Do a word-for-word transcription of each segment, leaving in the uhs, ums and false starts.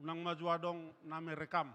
Unang ma jua adong na merekam.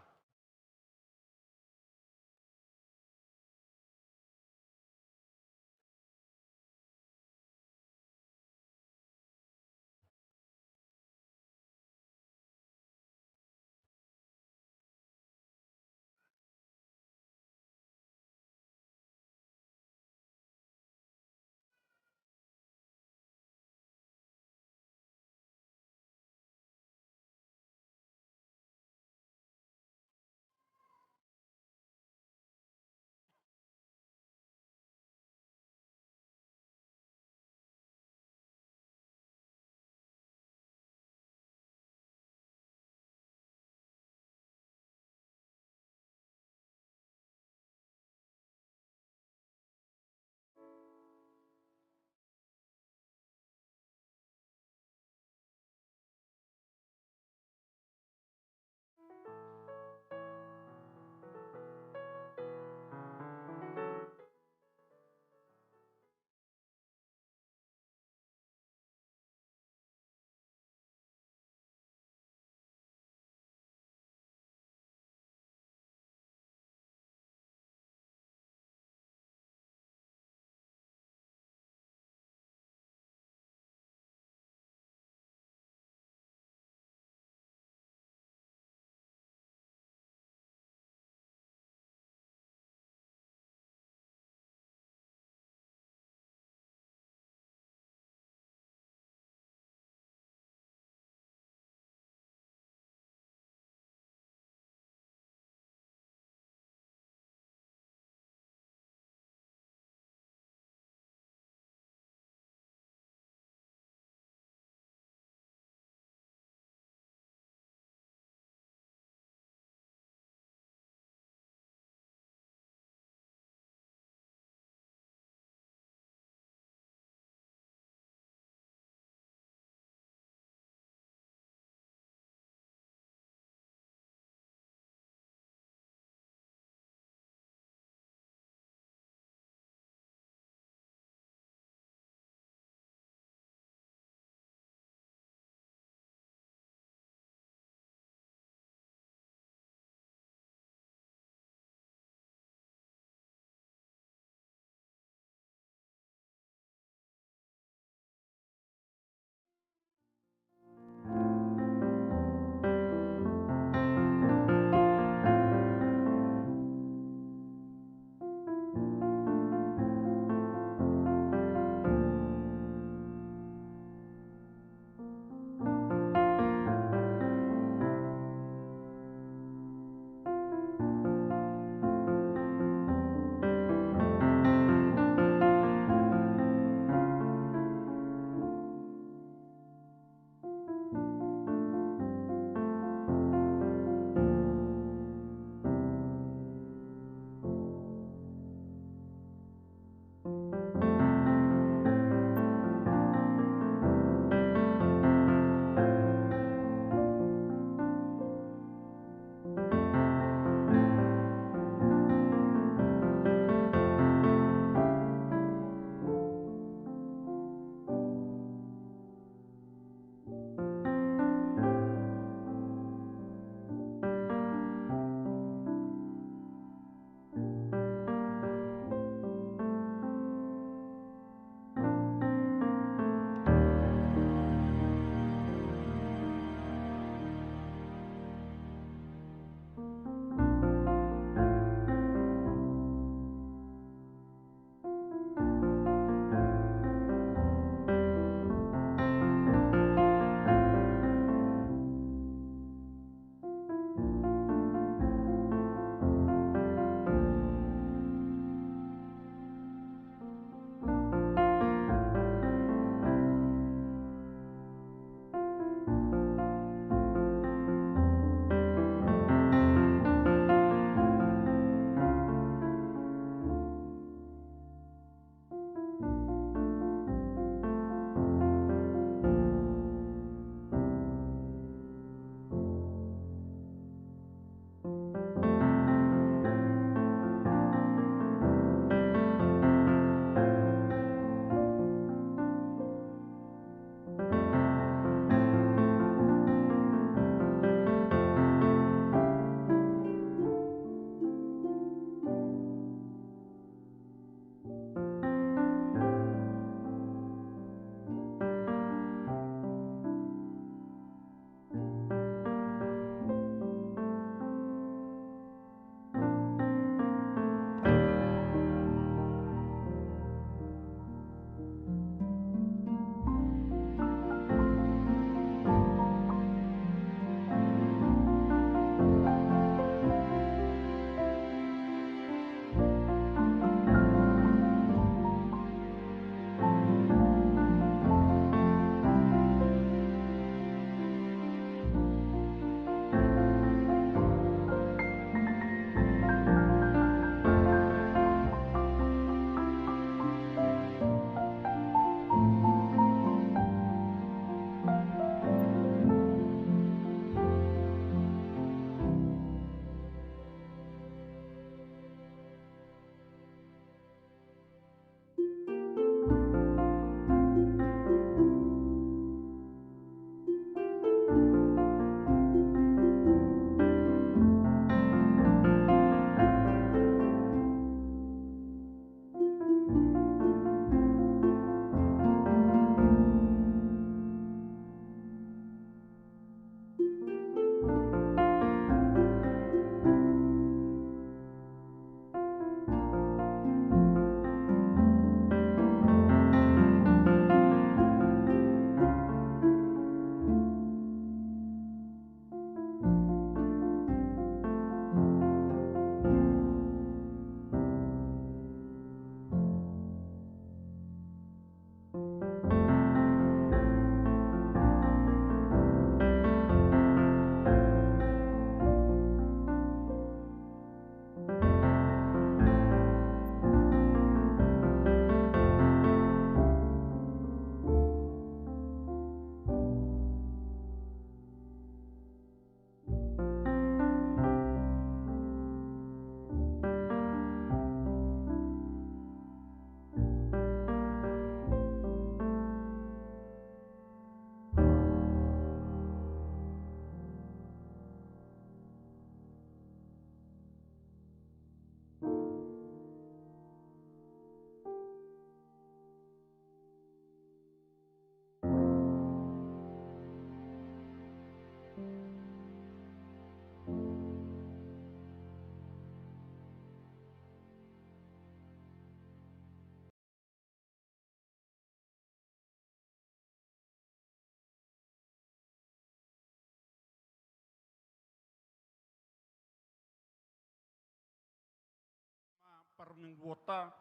Mingguonta,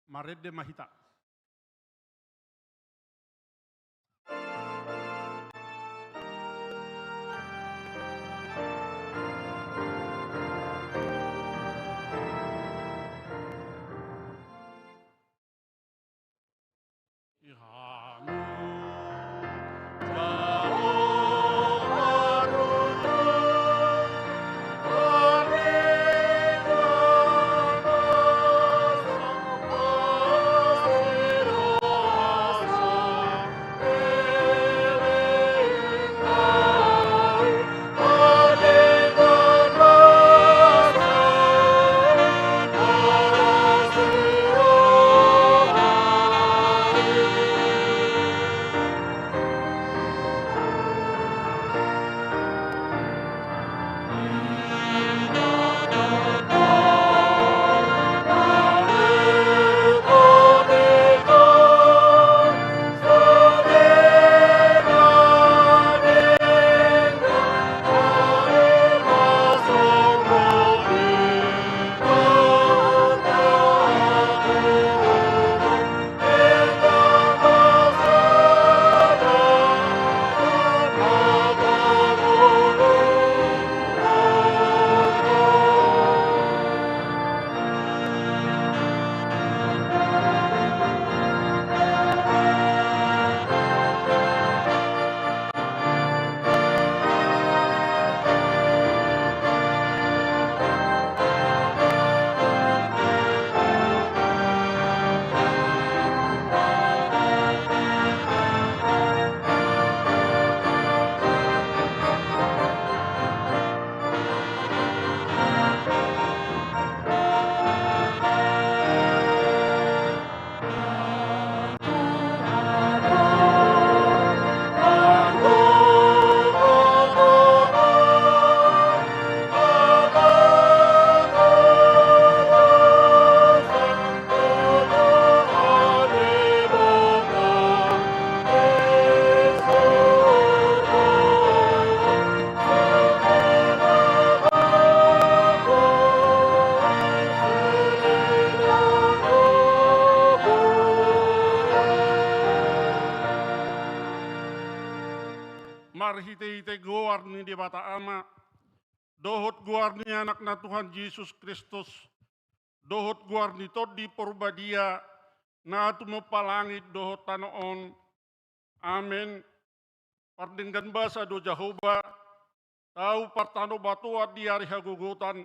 marende ma hita. Marhitehite goar ni Debata Ama, dohot goar ni Anakna Tuhan Jesus Kristus, dohot goar ni Tondi Porbadia, na tumompa langit dohot tano on. Amen. Pardenggan basa do Jahowa, tau partanobatoan di ari hagogotan,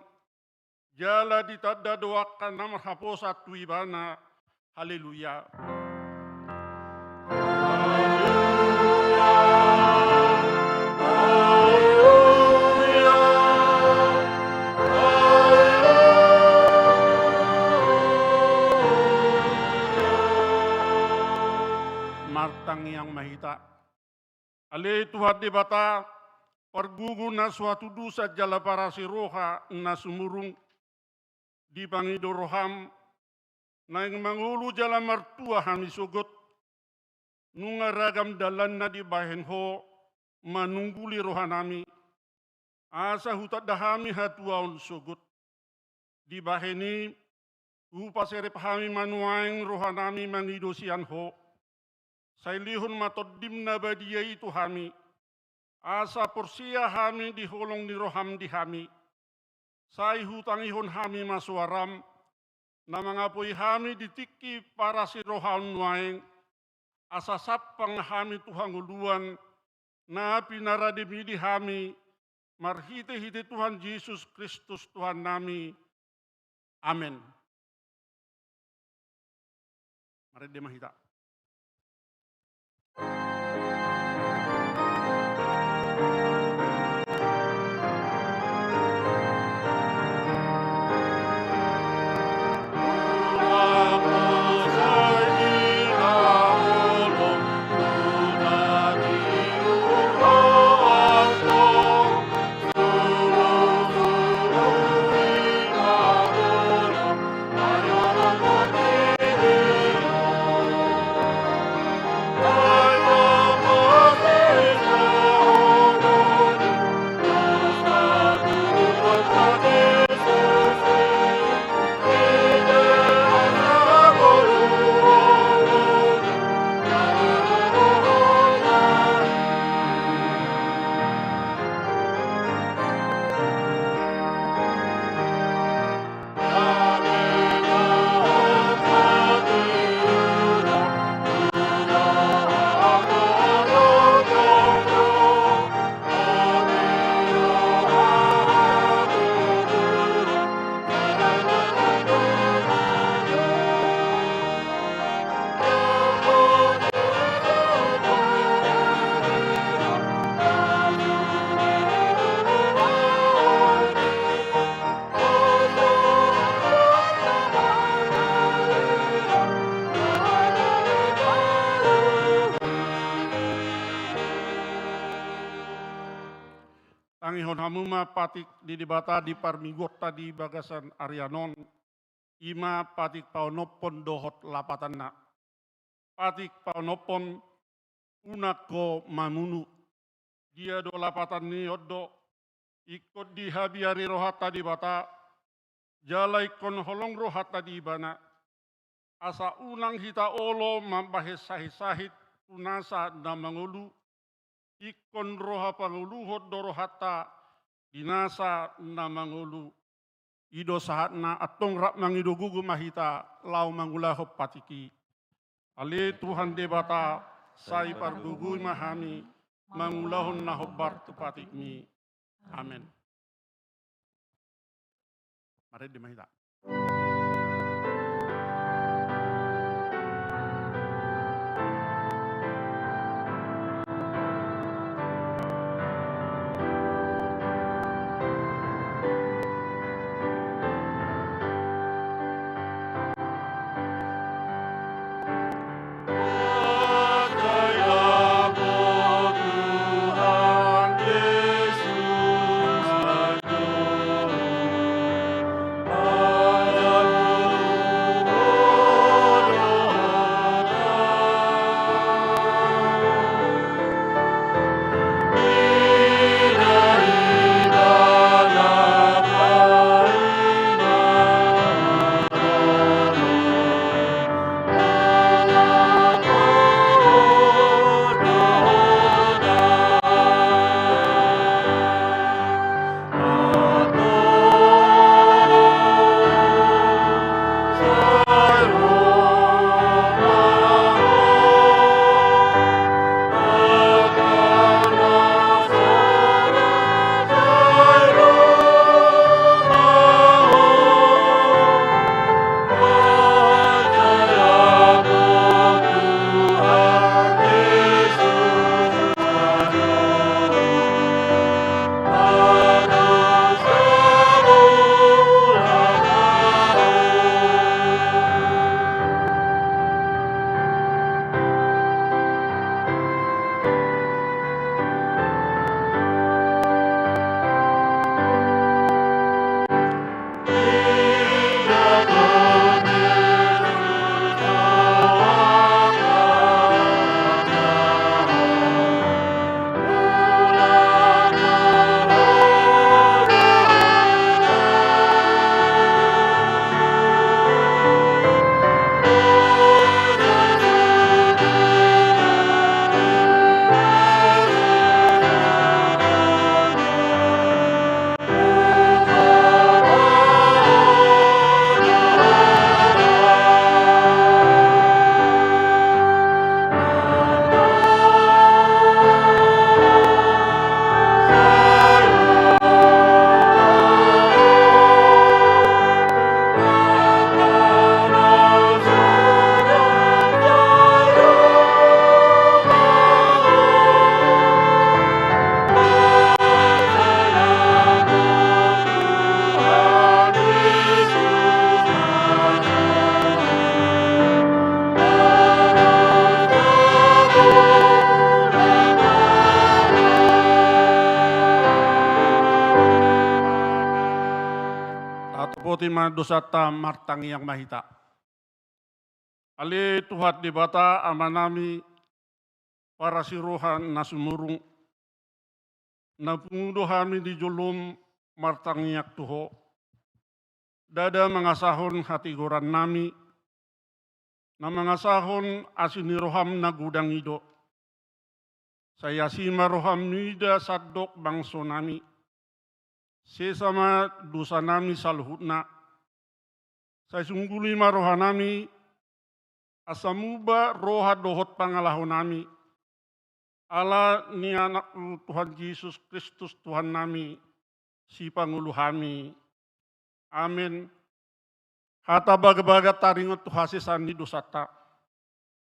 jala ditanda do angka na marhaposan tu Ibana. Haleluya. Martangiang ma hita. Ale Tuhan Debata, pargogo na so hatudosan jala parasi roha na sumurung, dipangido roham, naeng mangolu jala martua hami sogot, nunga ragam dalan na dibahen ho manungguli rohanami, asa hutanda hami hatuaon sogot. Dibahen i, hupaserep hami ma nuaeng rohanami mangido sian ho. Sai lehon ma Tondim na badia i tu hami, asa porsea hami di holong ni roham di hami. Sai hutangihon hami ma soaram, na mangapoi hami di tingki parasi roha on nuaeng, asa sampang hami tu hangoluan na pinarademi di hami, marhitehite Tuhan Jesus Kristus Tuhannami. Amen. Marende ma hita. hamu ma patik ni Debata di parmingguonta di bagasan arian on, i ma patik paonomhon dohot lapatanna. Patik paonomhon, unang ho mamunu. Dia do lapatan ni on do, ingkon dihabiari rohanta Debata, jala ingkon holong rohanta di Ibana, asa unang hita olo mambahen sahit-sahit tu nasa na mangolu, ingkon roha pangoluhon do rohanta di nasa na mangolu. I do sahatna, antong rap mangido gogo ma hita laho mangulahon patik i. Ale Tuhan Debata, sai pargogoi ma hami mangulahon na hombar tu patikmi. Amen. Marende ma hita. Tatopoti ma dosanta, martangiang ma hita. Ale Tuhan Debata Amanami, parasi roha na sumurung, na pungu do hami di jolom martangiang tu Ho. Ndada mangasahon hatigorannami, na mangasahon asi ni roham na godang i do. Sai asi ma roham mida sandok bangsonami. Sesa ma dosanami saluhutna. Sai sungguli ma rohanami, asa muba roha dohot pangalahonami. Ala ni Anakmu Tuhan Jesus Kristus Tuhannami, Sipangolu hami. Amen. Hata bagabaga taringot tu hasesaan ni dosanta.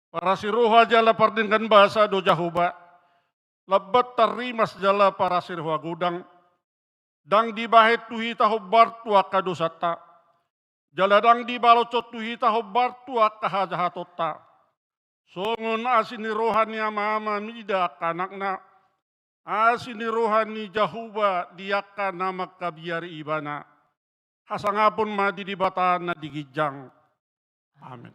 Parasi roha jala pardenggan basa do Jahowa. Lambat tarrimas jala parasi roha godang. Ndang dibahen tu hita hombar tu angka dosanta. Jala ndang dibaloshon tu hita hombar tu angka hajahatonta. Songon asi ni roha ni amama mida angka anakna, asi ni roha ni Jahowa di angka na mangkabiari ibana. Hasangapon ma di Debata na di ginjang. Amen.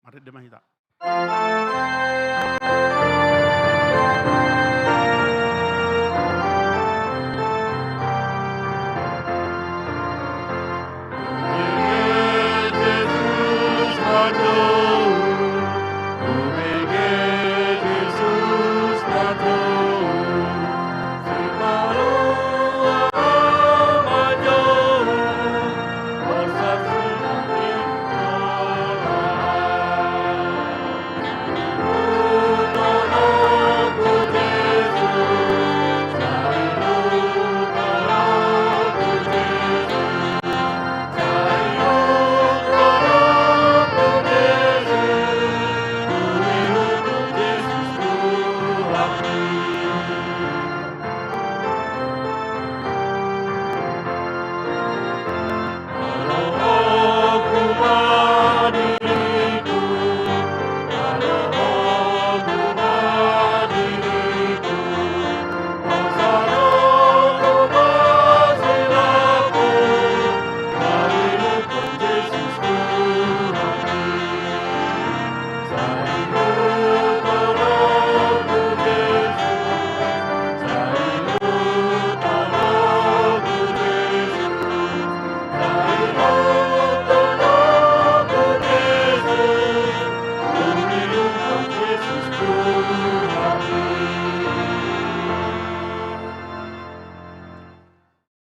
Marende ma hita.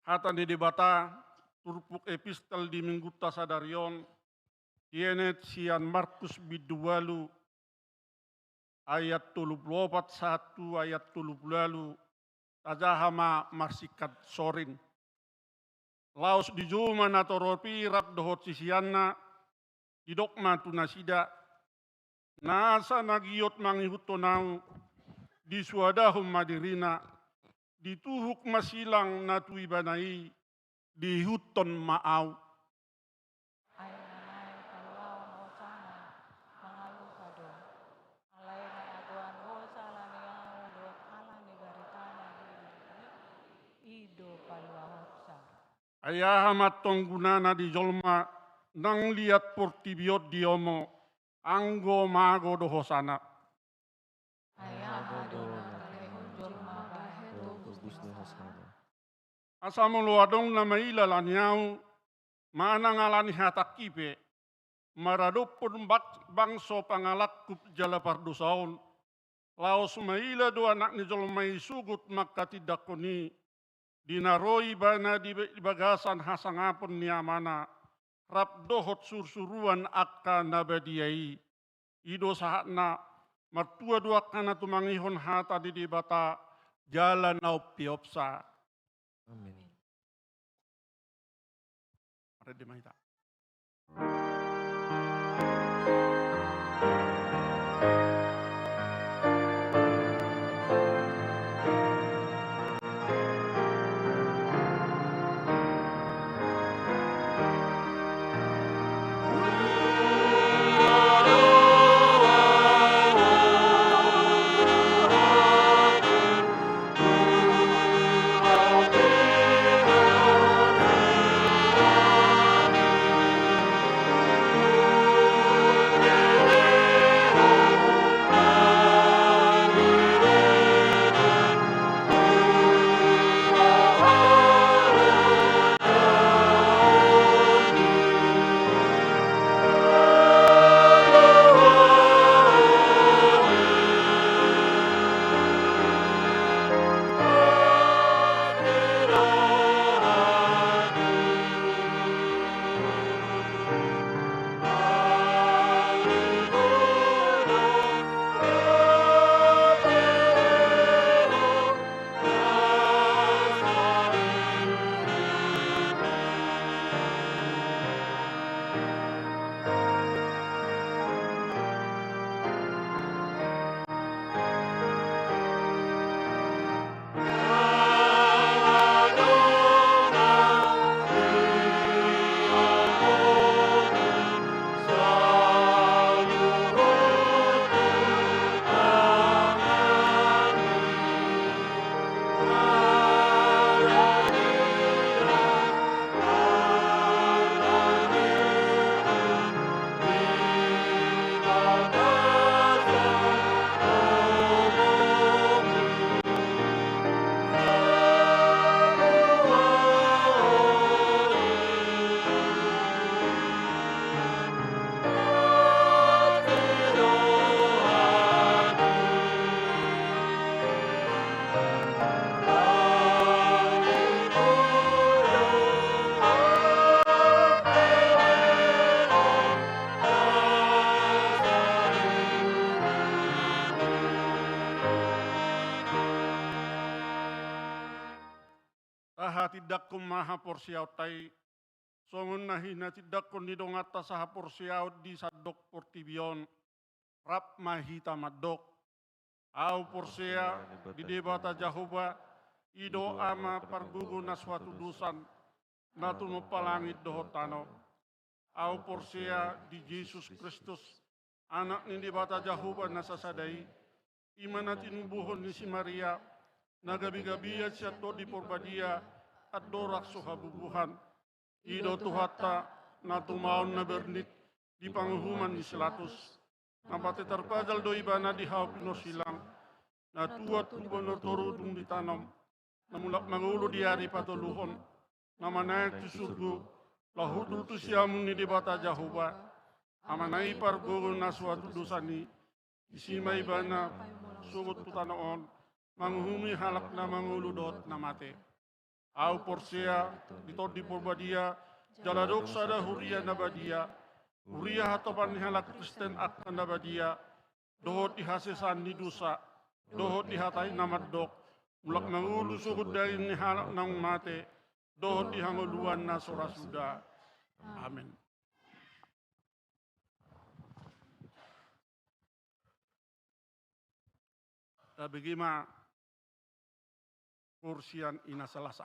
Hata ni Debata, turpuk epistel di minggunta sadari on, dienet sian Markus bindu ualu, ayat tolu pulu opat sahat tu ayat tolu pulu ualu, tajaha ma marsingkat sorin. Laos dijou ma natorop i rap dohot siseanna, didok ma tu nasida, nasa na giot mangihuthon ahu, disuadahon ma dirina, dituhuk ma silang na tu ibana i, diihuthon ma ahu. Ai na naeng paluahon hosana, mangalupa do. Alai naeng agoan hosa ala ni ahu dohot ala ni barita na hirim i, i do paluahonsa. Ai aha ma antong gunana di jolma nang liat portibi on diomo, anggo mago do hosana? Ai aha do na talehon jolma bahen tobus ni hosana? Asa molo adong na maila ala ni ahu, manang ala ni hatangki pe, maradophon bak-, bangso pangalangkup jala pardosa on, laos maila do Anak ni jolma i sogot mangkatindangkon i, di na ro ibana di, di bagasan hasangapon ni Amana, rap dohot sursuruan angka na badia i. I do sahatna, martua do angka na tumangihon hata ni Debata, jala na umpeopsa. Amin. Marende ma hita. Tindangkon ma haporseaonta i, songon na hinatindangkon ni donganta sahaporseaon di sandok portibi on. Rap ma hita mandok: Ahu porsea di Debata Jahowa, i do Ama pargogo na so hatudosan, na tumompa langit dohot tano. Ahu porsea di Jesus Kristus, Anak ni Debata Jahowa na sasada i, i ma na tinubuhon ni si Maria, na gabegabean sian Tondi Porbadia, andorang so habubuhan. I do Tuhanta, na tumaon na bernit di panguhuman ni si Pilatus. Na mate tarpajal do Ibana di hau pinarsilang, na tuat tu banua toru dung ditanom, na mulak mangolu di ari patoluhon, na manaek tu surgo, laho hundul tu siamun ni Debata Jahowa, Amana i pargogo na so hatudosan i. Disi ma Ibana sogot tu tano on, manguhumi halak na mangolu dohot na mate. Ahu porsea di Tondi Porbadia, jala adong sada huria na badia, huria hatopan ni halak Kristen angka na badia, dohot di hasesaan ni dosa, dohot di hata i na mandok: Mulak mangolu sogot daging ni halak naung mate, dohot di hangoluan na so ra suda. Amen. Tabege ma porseaon i na salasa.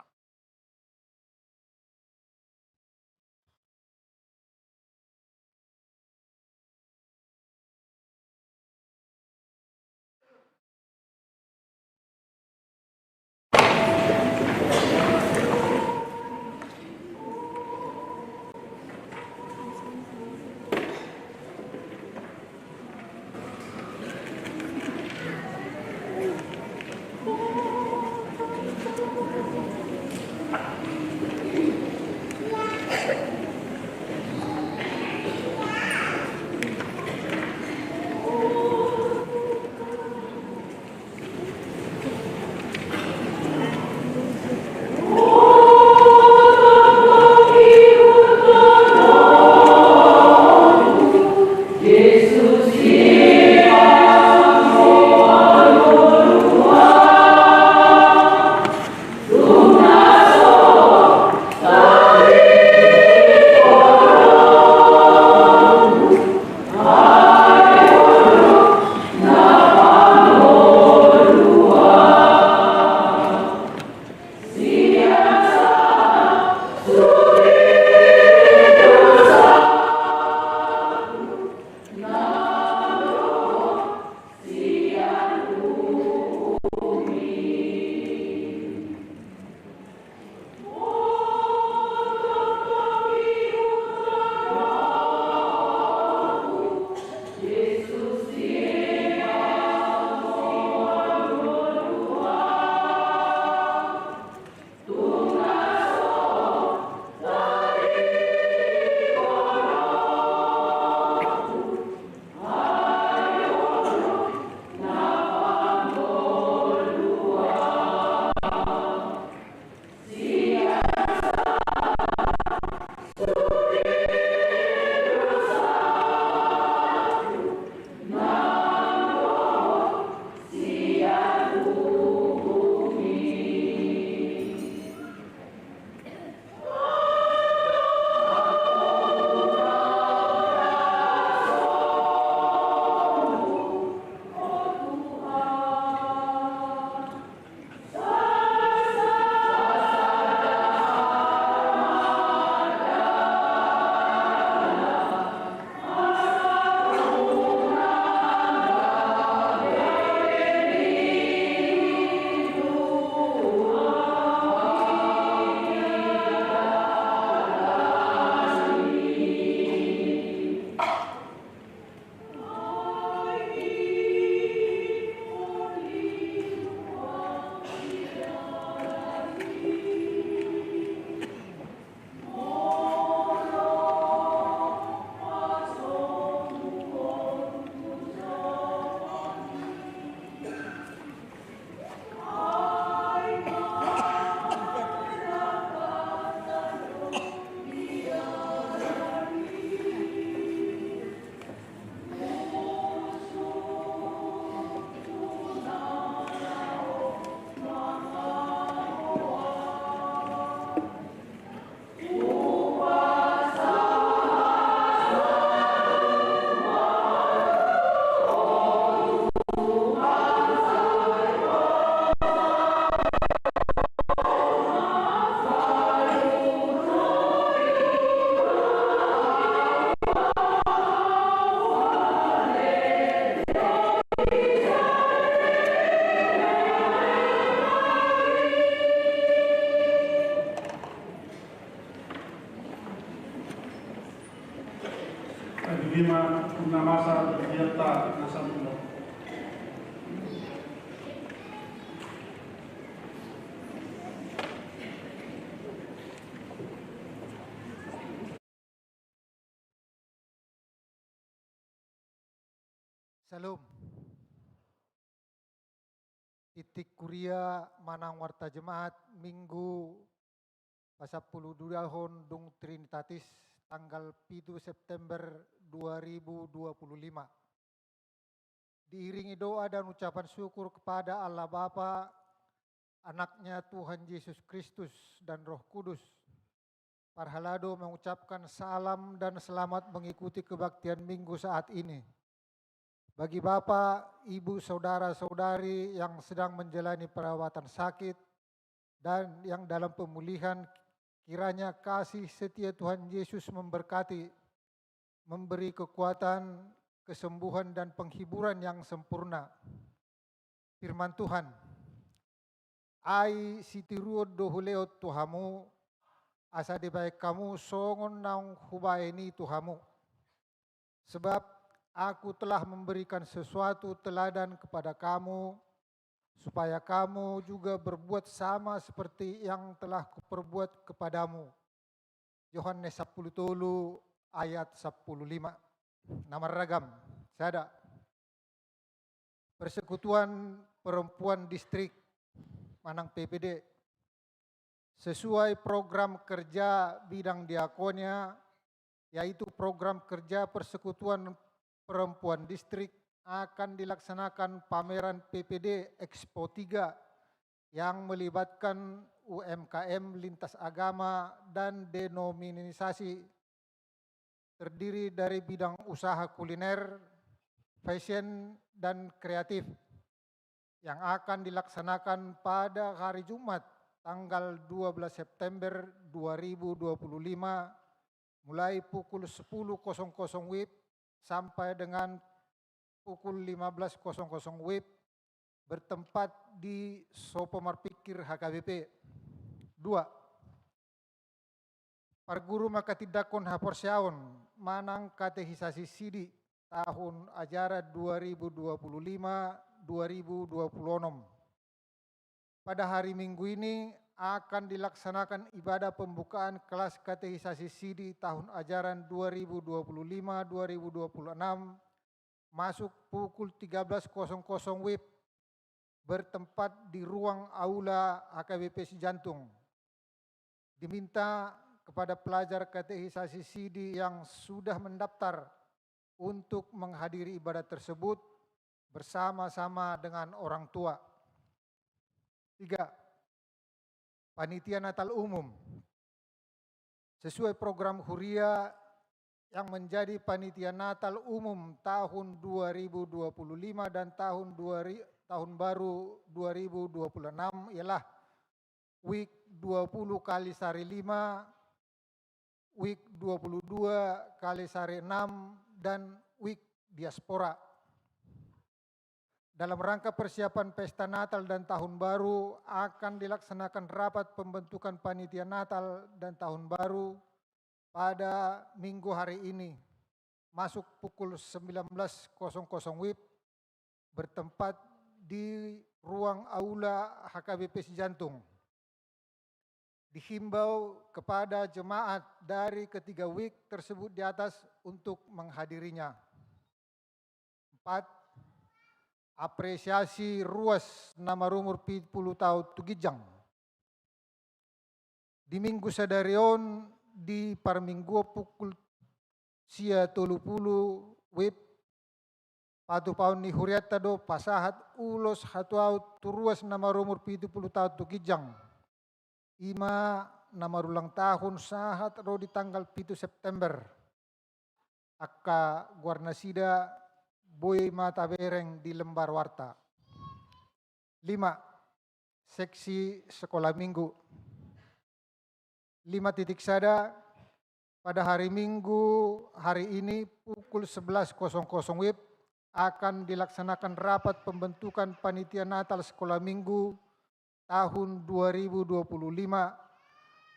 Di ma na masa di hita na saluhutna. Syalom. Titik kuria manang warta Jemaat Minggu pasampuluduahon dung Trinitatis, tanggal pitu September dua ribu dua puluh lima. Diiringi doa dan ucapan syukur kepada Allah Bapa, Anaknya Tuhan Yesus Kristus, dan Roh Kudus, parhalado mengucapkan salam dan selamat mengikuti kebaktian Minggu saat ini. Bagi Bapak, Ibu, Saudara-saudari yang sedang menjalani perawatan sakit dan yang dalam pemulihan, kiranya kasih setia Tuhan Yesus memberkati, memberi kekuatan, kesembuhan, dan penghiburan yang sempurna. Firman Tuhan, ai sitiruon do hulehon tu hamu, asa dibahen hamu songon naung hubahen i tu hamu. Sebab Aku telah memberikan sesuatu teladan kepada kamu, supaya kamu juga berbuat sama seperti yang telah Kuperbuat kepadamu. Yohanes sampulu tolu ayat sampulu lima. Na marragam, sada. Persekutuan Perempuan Distrik manang P P D, sesuai program kerja bidang diakonia, yaitu program kerja Persekutuan Perempuan Distrik, akan dilaksanakan pameran P P D Expo tiga yang melibatkan U M K M lintas agama dan denominasi, terdiri dari bidang usaha kuliner, fashion, dan kreatif, yang akan dilaksanakan pada hari Jumat, tanggal dua belas September dua ribu dua puluh lima, mulai pukul sepuluh kosong kosong W I B sampai dengan pukul lima belas kosong kosong W I B, bertempat di Sopo Marpikir H K B P. Dua, Parguru Manghatindanghon Haporseaon manang Katekisasi Sidi tahun ajaran dua ribu dua puluh lima dua ribu dua puluh enam. Pada hari Minggu ini akan dilaksanakan ibadah pembukaan kelas Katekisasi Sidi tahun ajaran dua ribu dua puluh lima dua ribu dua puluh enam, masuk pukul tiga belas kosong kosong W I B, bertempat di ruang aula H K B P Sijantung. Diminta kepada pelajar Katekisasi Sidi yang sudah mendaftar untuk menghadiri ibadah tersebut bersama-sama dengan orang tua. Tiga, Panitia Natal Umum. Sesuai program huria, yang menjadi panitia Natal umum tahun dua ribu dua puluh lima dan tahun dua ri-, tahun baru dua ribu dua puluh enam ialah WIK dua puluh kali sari lima, WIK dua puluh dua kali sari enam, dan WIK diaspora. Dalam rangka persiapan pesta Natal dan Tahun Baru, akan dilaksanakan rapat pembentukan panitia Natal dan Tahun Baru pada Minggu hari ini, masuk pukul sembilan belas kosong kosong W I B, bertempat di ruang aula H K B P Sijantung. Dihimbau kepada jemaat dari ketiga WIK tersebut di atas untuk menghadirinya. Empat, apresiasi ruas na marumur pitu pulu taon tu ginjang. Di Minggu sadari on, di parmingguon pukul sia tolu pulu W I B, patupaon ni hurianta do pasahat ulos hatuaon tu ruas na marumur pitu pulu taon tu ginjang. I ma na marulang tahun sahat ro di tanggal pitu September. Angka goarnasida boi ma tabereng di lembar warta. Lima, seksi sekolah minggu. Lima titik sada, pada hari Minggu hari ini pukul sebelas kosong kosong W I B akan dilaksanakan rapat pembentukan panitia Natal sekolah minggu tahun dua ribu dua puluh lima,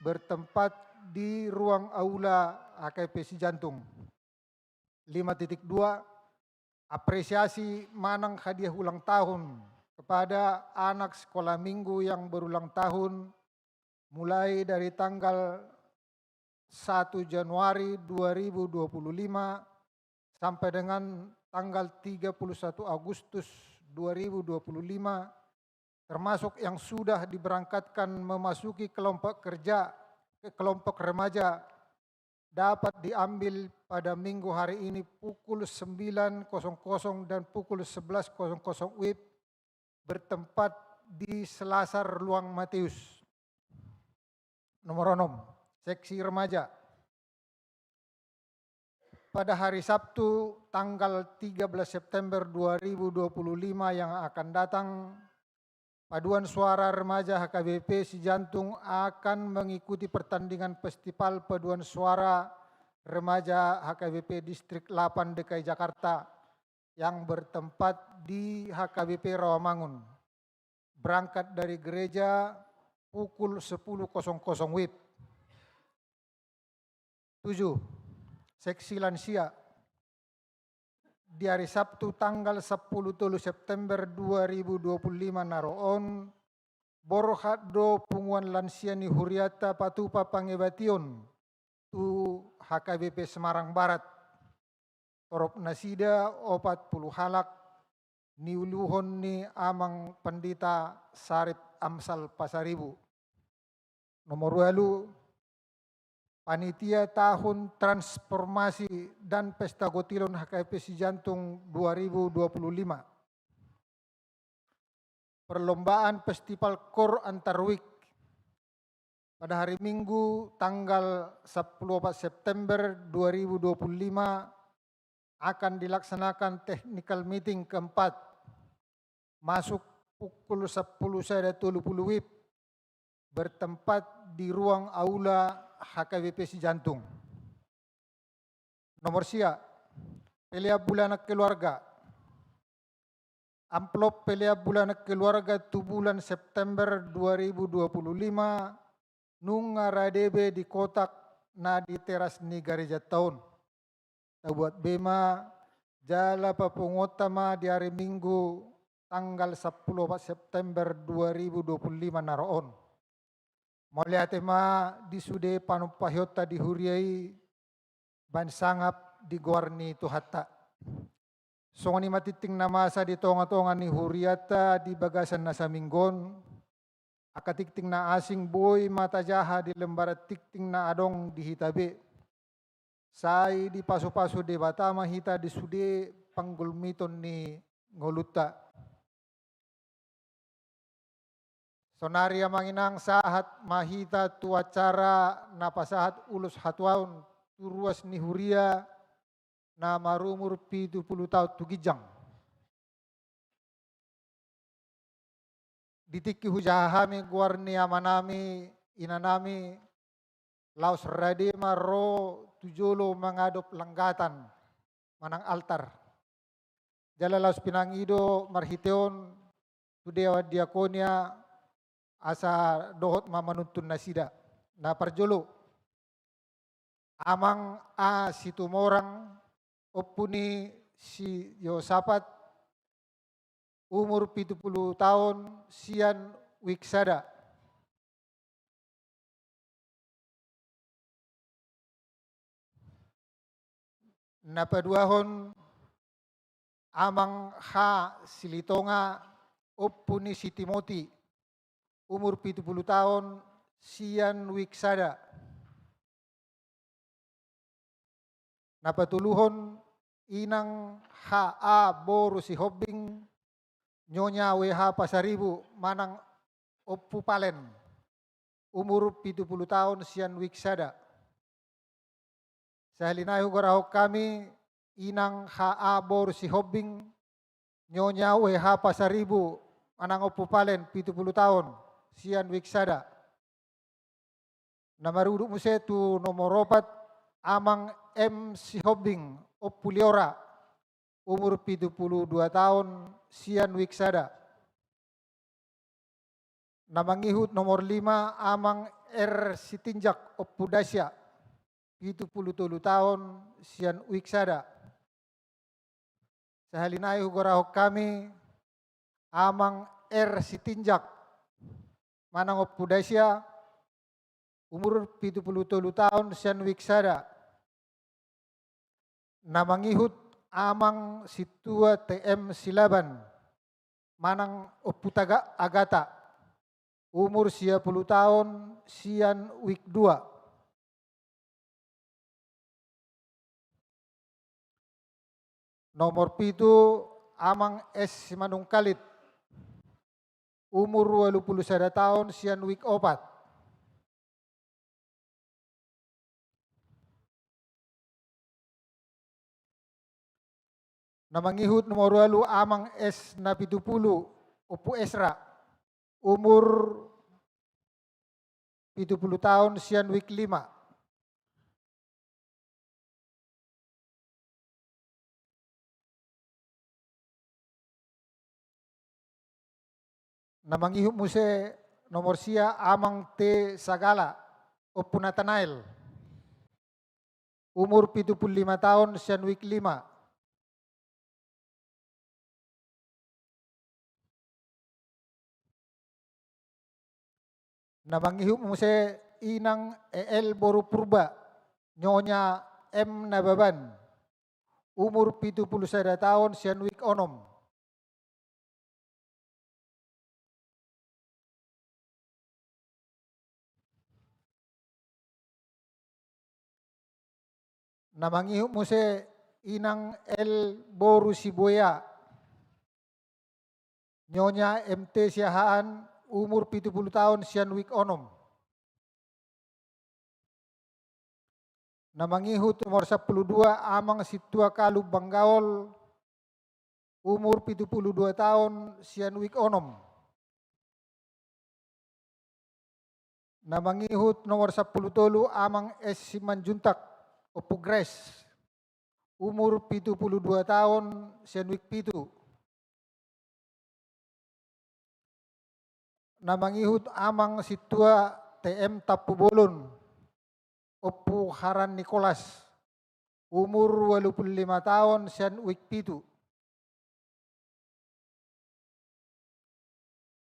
bertempat di ruang aula H K B P Sijantung. Lima titik dua, apresiasi manang hadiah ulang tahun kepada anak sekolah minggu yang berulang tahun mulai dari tanggal satu Januari dua ribu dua puluh lima sampai dengan tanggal tiga puluh satu Agustus dua ribu dua puluh lima, termasuk yang sudah diberangkatkan memasuki kelompok kerja, ke kelompok remaja, dapat diambil pada minggu hari ini pukul sembilan kosong kosong dan pukul sebelas kosong kosong W I B, bertempat di Selasar Luang Mateus. Nomor onom, seksi remaja. Pada hari Sabtu, tanggal tiga belas September dua ribu dua puluh lima yang akan datang, Paduan Suara Remaja H K B P Sijantung akan mengikuti pertandingan Festival Paduan Suara Remaja H K B P Distrik delapan D K I Jakarta yang bertempat di H K B P Rawamangun. Berangkat dari gereja pukul sepuluh kosong kosong W I B. Tujuh, seksi lansia. Di hari Sabtu tanggal sepuluh tolu September dua ribu dua puluh lima na ro on, borhat do punguan lansia ni huriata patupa pangebation tu H K B P Semarang Barat. Torop nasida opat puluh halak, niuluhon ni Amang Pandita Sarip Amsal Pasaribu. Nomor ualu, panitia tahun transformasi dan pesta gotilon H K B P Sijantung dua ribu dua puluh lima. Perlombaan Festival Koor Antar Wijk. Pada hari Minggu, tanggal sepuluh opat September dua ribu dua puluh lima, akan dilaksanakan technical meeting keempat, masuk pukul sepuluh sada tolu puluh W I B, bertempat di ruang aula H K B P Sijantung. Nomor sia, pelean bulanan keluarga. Amplop pelean bulanan keluarga tu bulan September dua ribu dua puluh lima, nunga rade be di kotak na di teras ni garejanta on. Tabuat be ma, jala papunguonta ma di ari Minggu tanggal sepuluh opat September dua ribu dua puluh lima na ro on. Mauliate ma di sude panumpahionta di huria i, baen sangap di goar ni Tuhanta. Songon i ma tingting na masa di tonga-tonga ni hurianta di bagasan na saminggu on, angka tingting na asing boi ma tajaha di lembaran tingting na adong di hita be. Sai dipasu-pasu Debata ma hita di sude panggulmiton ni ngolunta. Saonari amang inang, sahat ma hita tu acara na pasahat ulos hatuaon tu ruas ni huria na marumur pitu pulu taon tu ginjang. Di tingki hujaha hami goar ni amanami, inanami, laos rade ma ro tu jolo mangadop langgatan manang altar. Jala laos pinangido marhite on tu dewan diakonia asa dohot ma manuntun nasida. Na parjolo, Amang A Situmorang, ompu ni si Yosapat, umur pitu pulu taon, sian Wijk sada. Na paduahon, Amang H Silitonga, ompu ni si Timoti, umur pitu pulu taon, sian Wijk sada. Na patoluhon, Inang H A boru Sihombing, Nyonya W H Pasaribu manang Ompu Palen, umur pitu pulu taon, sian Wijk sada. Sahali nai hugorahon hami Inang H A boru Sihombing, Nyonya W H Pasaribu manang Ompu Palen, pitu pulu taon, sian Wijk sada. Na marudut muse tu nomor opat, Amang M Sihombing, Ompu Liora, umur pitu pulu dua taon, sian Wijk sada. Na mangihut nomor lima, Amang R Sitinjak, Ompu Dasya, pitu pulu tolu taon, sian Wijk sada. Sahali nai hugorahon hami Amang R Sitinjak manang Ompu Dasia, umur pitu pulu tolu taon, sian wik sada. Na mangihut Amang Sintua T M Silaban manang Ompu Taga Agata, umur sia pulu taon, sian wik dua. Nomor pitu, Amang S Simanungkalit, umur ualu pulu sada taon, sian wik opat. Na mangihut nomor ualu, Amang S Napitupulu, Ompu Esra, umur pitu pulu taon, sian wik lima. Na mangihut muse nomor sia, Amang T Sagala, Ompu Natanael, umur pitu pulu lima taon, sian wik lima. Na mangihut muse Inang E L boru Purba, Nyonya M Nababan, umur pitu pulu sada taon, sian wik onom. Na mangihut muse Inang L boru Sibuea, Nyonya M T Siahaan, umur pitu pulu taon, sian wik onom. Na mangihut nomor sampulu dua, Amang Sintua Kalu Banggaol, umur pitu pulu dua taon, sian wik onom. Na mangihut nomor sampulu tolu, Amang S Simanjuntak, Ompu Grace, umur pitu pulu dua taon, sian wik pitu. Na mangihut Amang Sintua T M Tampubolon, Ompu Haran Nikolas, umur ualu pulu lima taon, sian wik pitu.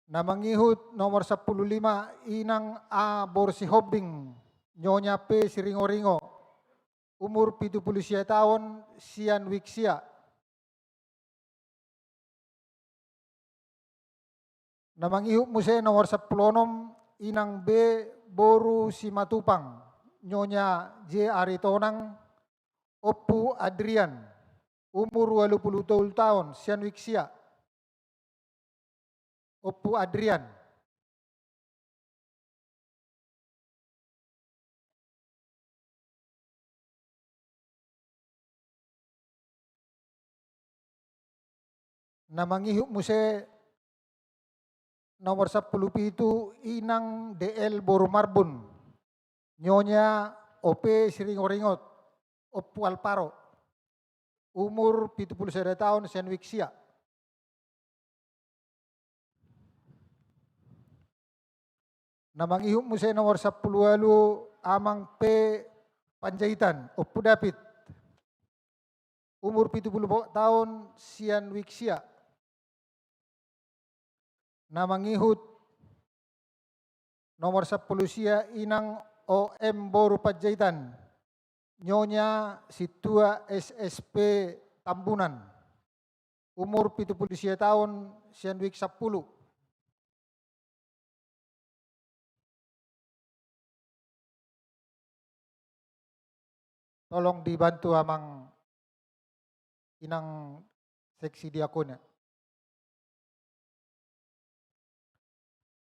Na mangihut nomor sampulu lima, Inang A boru Sihombing, Nyonya P Siringoringo, umur pitu pulu sia taon, sian wik sia. Na mangihut muse nomor sampulu onom, Inang B boru Simatupang, Nyonya J Aritonang, Ompu Adrian, umur ualu pulu tolu taon, sian wik sia. Ompu Adrian. Na mangihut muse nomor sampulu pitu, Inang D L boru Marbun, Nyonya O P Siringoringot, Ompu Alparo, umur pitu pulu sada taon, sian wik sia. Na mangihut muse nomor sampulu ualu, Amang P Panjaitan, Ompu David, umur pitu pulu taon, sian wik sia. Na mangihut nomor sampulu sia, Inang O M boru Panjaitan, Nyonya Sintua S S P Tambunan, umur pitu pulu sia taon, sian wik sampulu. Tolong dibantu Amang Inang Seksi Diakonia.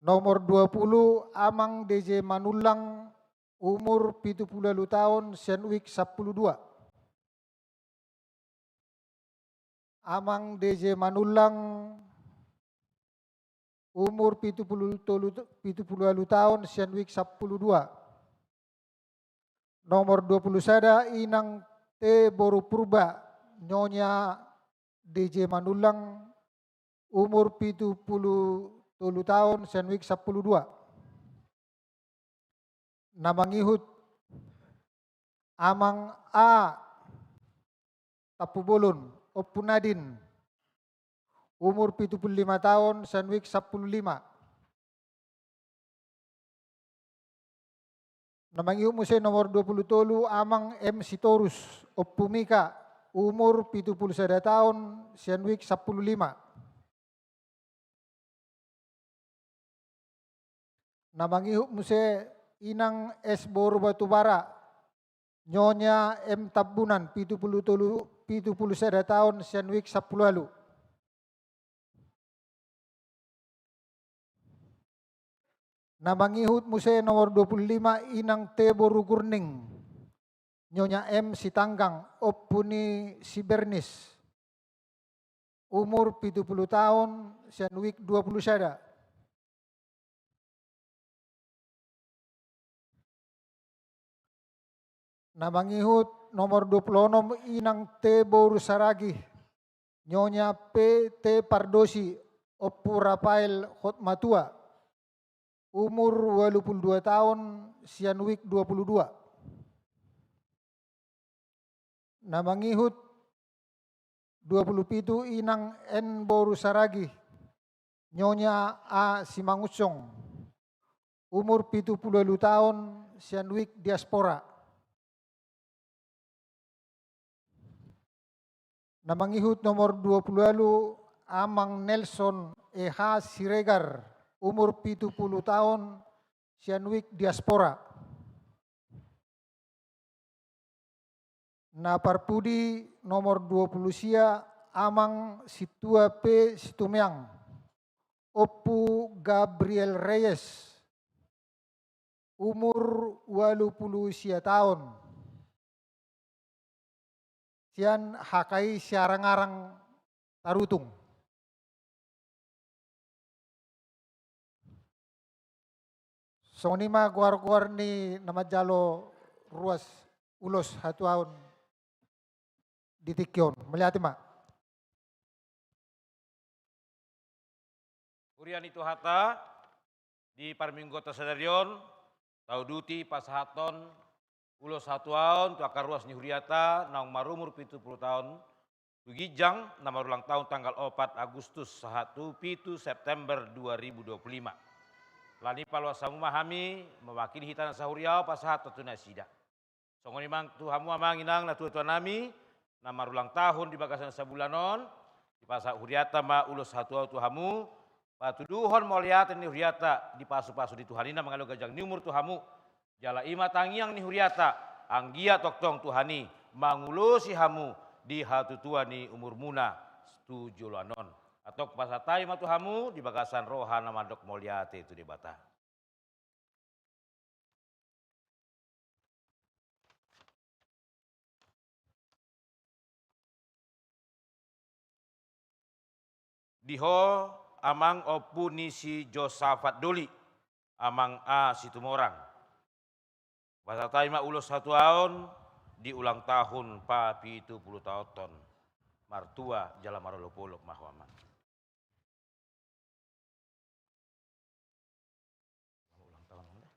Nomor dua pulu, Amang D J Manullang, umur pitu pulu ualu taon, sian wik sampulu dua. Amang D J Manullang, umur pitu pulu tolu, pitu pulu ualu taon, sian wik sampulu dua. Nomor dua pulu sada, Inang T boru Purba, Nyonya D J Manullang, umur pitu pulu tolu taon, sian wik sampulu dua. Na mangihut Amang A Tampubolon, Ompu Nadin, umur pitu pulu lima taon, sian wijk sampulu lima. Na mangihut muse nomor dua pulu tolu, Amang M Sitorus, Ompu Mika, umur pitu pulu sada taon, sian wijk sampulu lima. Na mangihut muse Inang S boru Batubara, Nyonya M Tambunan, pitu pulu tolu, pitu pulu sada taon, sian wijk sampulu ualu. Na mangihut muse nomor dua pulu lima, Inang T boru Gurning, Nyonya M Sitanggang, ompu ni si Bernis, umur pitu pulu taon, sian wijk dua pulu sada. Na mangihut nomor dua pulu onom, Inang T boru Saragih, Nyonya P T Pardosi, Ompu Rafael Hotmatua, umur ualu pulu dua taon, sian wijk dua pulu dua. Na mangihut dua pulu pitu, Inang N boru Saragih, Nyonya A Simangunsong, umur pitu pulu ualu taon, sian wijk diaspora. Na mangihut nomor dua pulu ualu, Amang Nelson E H Siregar, umur pitu pulu taon, sian wijk diaspora. Na parpudi nomor dua pulu sia, Amang Sintua P Situmeang, Ompu Gabriel Reyes, umur ualu pulu sia taon, sian H K I Siarang-arang Tarutung. Songon i ma goar-goar ni na manjalo ruas ulos hatuaon di tingki on. Mauliate ma. Huria ni Tuhanta, di parmingguonta sadari on, tauduti pasahathon ulos hatuaon tu angka ruas ni huriata naung marumur pitu pulu taon, tu ginjang na marulang tahun tanggal opat Agustus sahat tu pitu September dua ribu dua puluh lima. Alani i paloas hamu ma hami, mewakili hita na sahuria on pasahathon tu nasida. Songon i ma tu hamu amang inang na tuatua nami, na marulang tahun di bagasan sabulan on, dipasahat hurianta ma ulos hatuaon tu hamu, patuduhon mauliate ni hurianta di pasupasu ni Tuhan i na mangalehon ganjang ni umur tu hamu, jala i ma tangiang ni hurianta, anggiat tongtong Tuhan i mangulosi hamu di hatutuan ni umurmuna tu joloan on. Antong pasahat hami ma tu hamu di bagasan roha na mandok mauliate tu Debata. Di ho amang ompu ni si Josafat Doli, Amang A Situmorang. Pasahat hami ma ulos hatuaon di ulang tahun papitu pulu taonhon. Martua jala marolopolop ma ho amang. Ulang tahun amang da.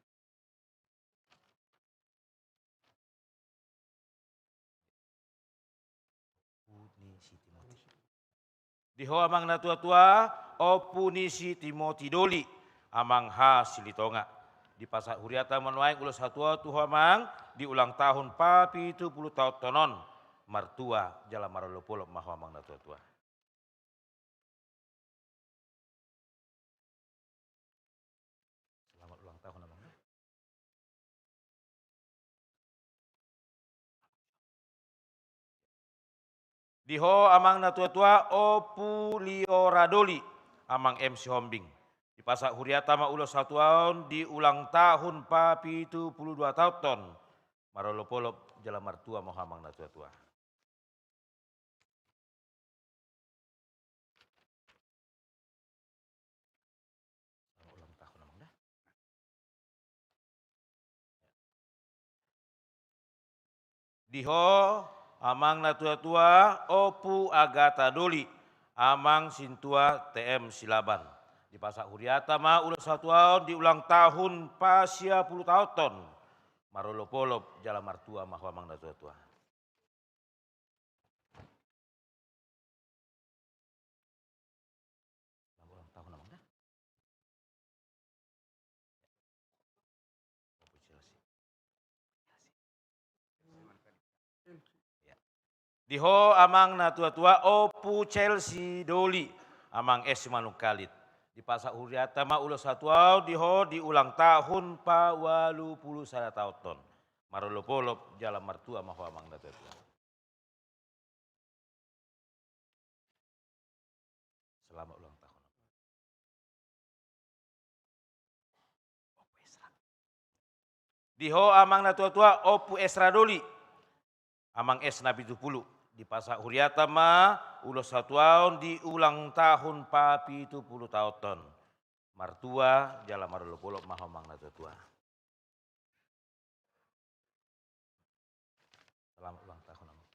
Ompu ni si Timoti. Di ho amang na tuatua, ompu ni si Timoti Doli, Amang H Silitonga. Dipasahat hurianta ma nuaeng ulos hatuaon tu ho amang, di ulang tahun papitu pulu taonhon on, martua jala marolopolop ma ho amang na tuatua. Selamat ulang tahun, Amang. Di ho amang na tuatua, Ompu Liora Doli, Amang M Sihombing. Dipasahat hurianta ma ulos hatuaon di ulang tahun papitu pulu dua taonhon. Marolopolop jala martua ma ho amang na tuatua. Di ho amang na tuatua, Ompu Agata Doli, Amang Sintua T M Silaban. Dipasahat hurianta ma ulos hatuaon di ulang tahun pasia pulu taonhon. Marolopolop jala martua ma ho amang na tuatua. Di ho amang na tua-tua, Ompu Chelsea Doli, amang S Manungkalit. Dipasahat hurianta ma ulos hatuaon di ho di ulang tahun paualu pulu sada taonton. Marolop-olop jala martua ma ho amang na tua-tua. Selamat ulang tahun. Di ho amang na tua-tua, Ompu Esra Doli, amang S na pitu pulu. Dipasahat hurianta ma ulos hatuaon di ulang tahun papitu pulu taonton. Martua jala marolop-olop ma ho amang na tua-tua. Selamat ulang tahun amang.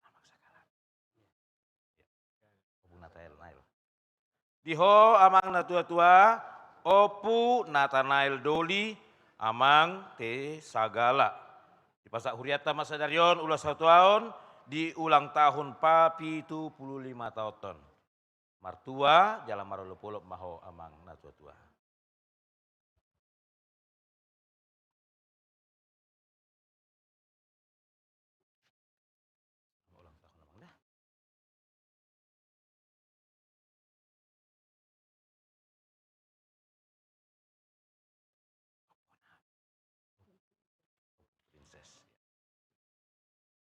Amang Sagala. Ompu Natanael, Nael. Di ho amang na tua-tua, Ompu Natanael Doli, amang T Sagala. Dipasahat hurianta ma sadari on ulos hatuaon di ulang tahun papitu pulu lima taonton. Martua jala marolop-olop ma ho amang na tua-tua.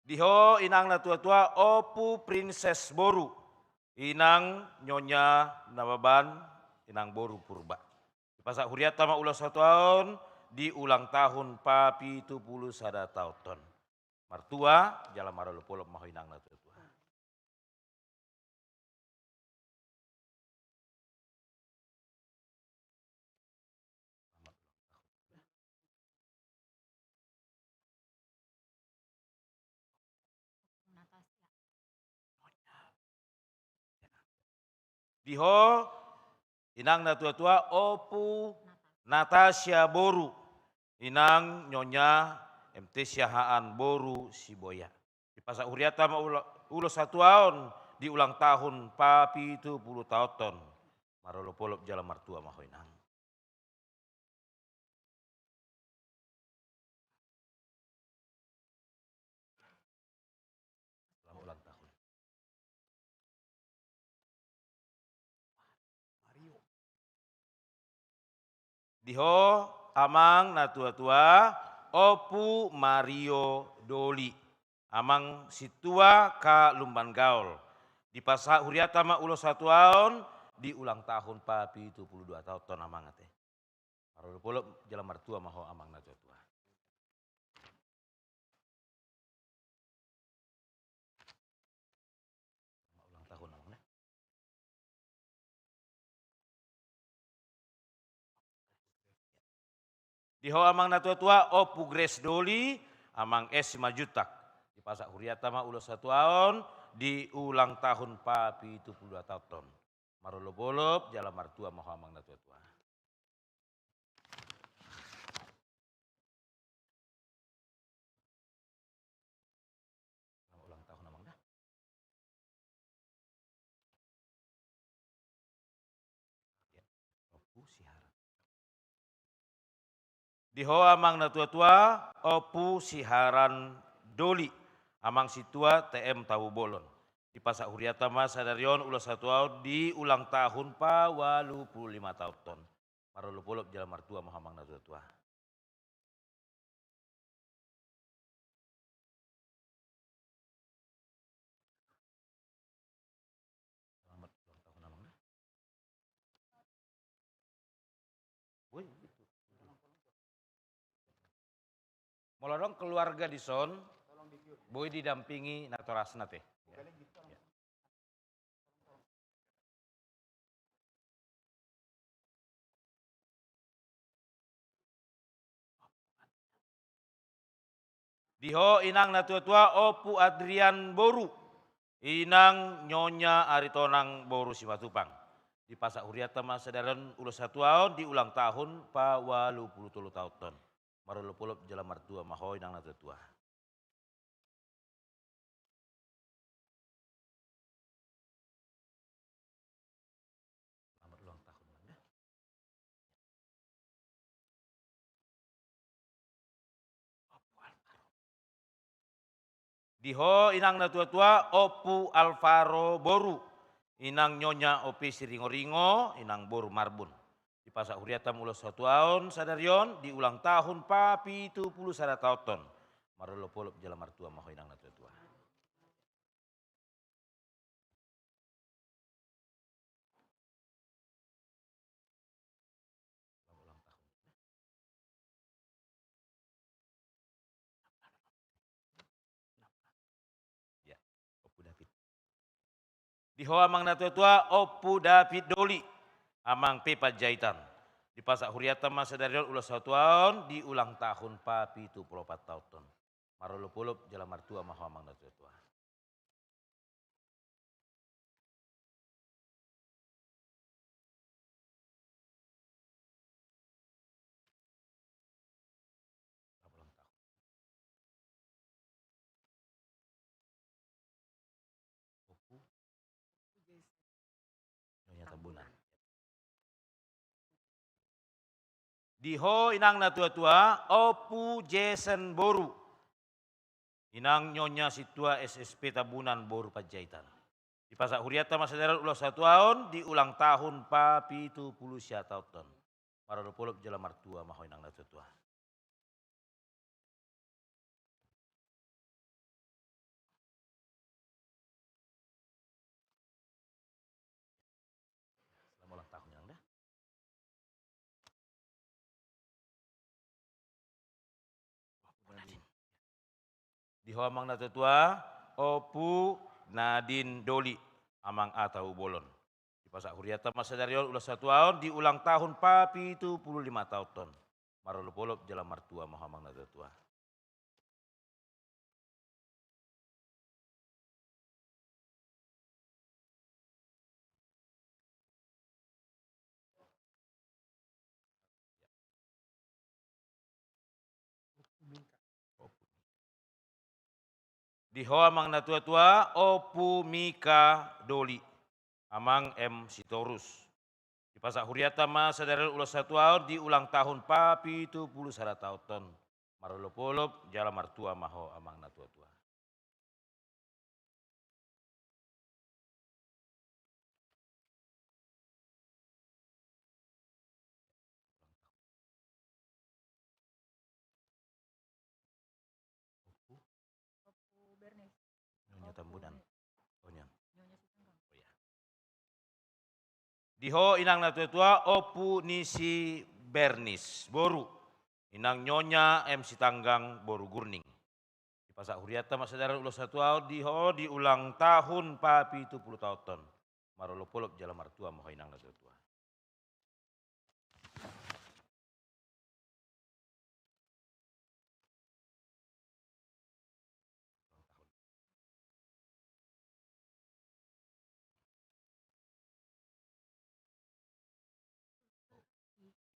Di ho inang na tua-tua, Ompu Princess Boru, inang Nyonya Nababan, inang boru Purba. Dipasahat hurianta ma ulos hatuaon di ulang tahun papitu pulu sada taonton. Martua jala marolop-olop ma ho inang na tua-tua. Di ho inang na tua-tua, Ompu Natasia Boru, inang Nyonya M T Siahaan boru Siboya. Dipasahat hurianta ma ula-, ulos hatuaon di ulang tahun papitu pulu taonton. Marolop-olop jala martua ma ho inang. Selamat ulang tahun. Di ho amang na tua-tua, Ompu Mario Doli, amang sintua Ka Lumban Gaol. Dipasahat hurianta ma ulos hatuaon di ulang tahun papitu pulu dua taonton amang ate. Marolop-olop jala martua ma ho amang na tua-tua. Ulang tahun amang na. Di ho amang na tua-tua, Ompu Grace Doli, amang S Simanjuntak. Dipasahat hurianta ma ulos hatuaon di ulang tahun papitu pulu dua taonton. Marolop-olop jala martua ma ho amang na tua-tua. Selamat ulang tahun amang da. Ya, Ompu Siharan. Di ho amang na tua-tua, Ompu Siharan Doli, amang sintua T M Tabubolon. Dipasahat hurianta ma sadari on ulos hatuaon di ulang tahun paualu pulu lima taonton. Marolop-olop jala martua ma ho amang na tua-tua. Selamat ulang tahun amang da. Boi, gitu. Molo adong keluarga dison, boi didampingi natorasna te. Ya. Di ho inang na tua-tua, Ompu Adrian boru, inang Nyonya Aritonang boru Simatupang. Dipasahat hurianta ma sadari on ulos hatuaon di ulang tahun paualu pulu tolu taonton. Marolop-olop jala martua ma ho inang na tua-tua. Selamat ulang tahun amang da. Di ho inang na tuatua, Ompu Alvaro boru, inang Nyonya Ope Siringoringo, inang boru Marbun. Dipasahat hurianta ma ulos hatuaon sadari on di ulang tahun papitu pulu sada taonton. Marolopolop jala martua ma ho inang na tuatua. Ya, Ompu David. Di ho amang na tuatua, Ompu David Doli, amang pe Panjaitan. Dipasahat hurianta ma sadari on ulos hatuaon di ulang tahun papitu pulu opat taonton. Marolopolop jala martua ma ho amang na tuatua. Nyonya Tambunan. Di ho inang na tuatua, Ompu Jason boru, inang Nyonya Sintua S S P Tambunan boru Panjaitan. Dipasahat hurianta ma sadari on ulos hatuaon di ulang tahun papitu pulu sia taonton. Marolopolop jala martua ma ho inang na tuatua. Selamat ulang tahun, Inang, da. Di ho amang na tuatua, Ompu Nadin Doli, amang Ata Ubolon. Dipasahat hurianta ma sadari on ulos hatuaon di ulang tahun papitu pulu lima taonton. Marolopolop jala martua ma ho amang na tuatua. Di ho amang na tuatua, Ompu Mika Doli, amang M Sitorus. Dipasahat hurianta ma sadari on ulos hatuaon di ulang tahun papitu pulu sada taonton. Marolopolop jala martua ma ho amang na tuatua. Ompu Bernis. Nyonya Tambunan. Oh, Nyonya. Nyonya Sitanggang. Oh, iya. Di ho inang na tuatua, Ompu Nisi Bernis boru, inang Nyonya M Sitanggang boru Gurning. Dipasahat hurianta ma sadari on ulos hatuaon di ho di ulang tahun papitu pulu taonton. Marolopolop jala martua ma ho inang na tuatua.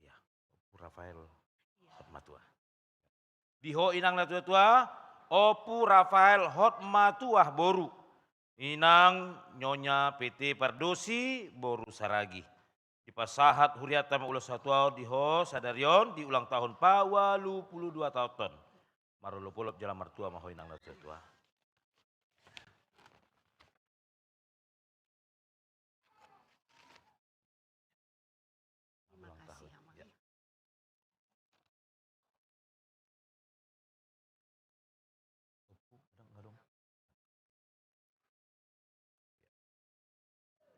Ya, Ompu Rafael Hotmatua. Di ho inang na tuatua, Ompu Rafael Hotmatua boru, inang Nyonya P T Pardosi boru Saragi. Dipasahat hurianta ma ulos hatuaon di ho sadari on di ulang tahun paualu pulu dua taonton. Marolopolop jala martua ma ho inang na tuatua. Ulang tahun. Ya.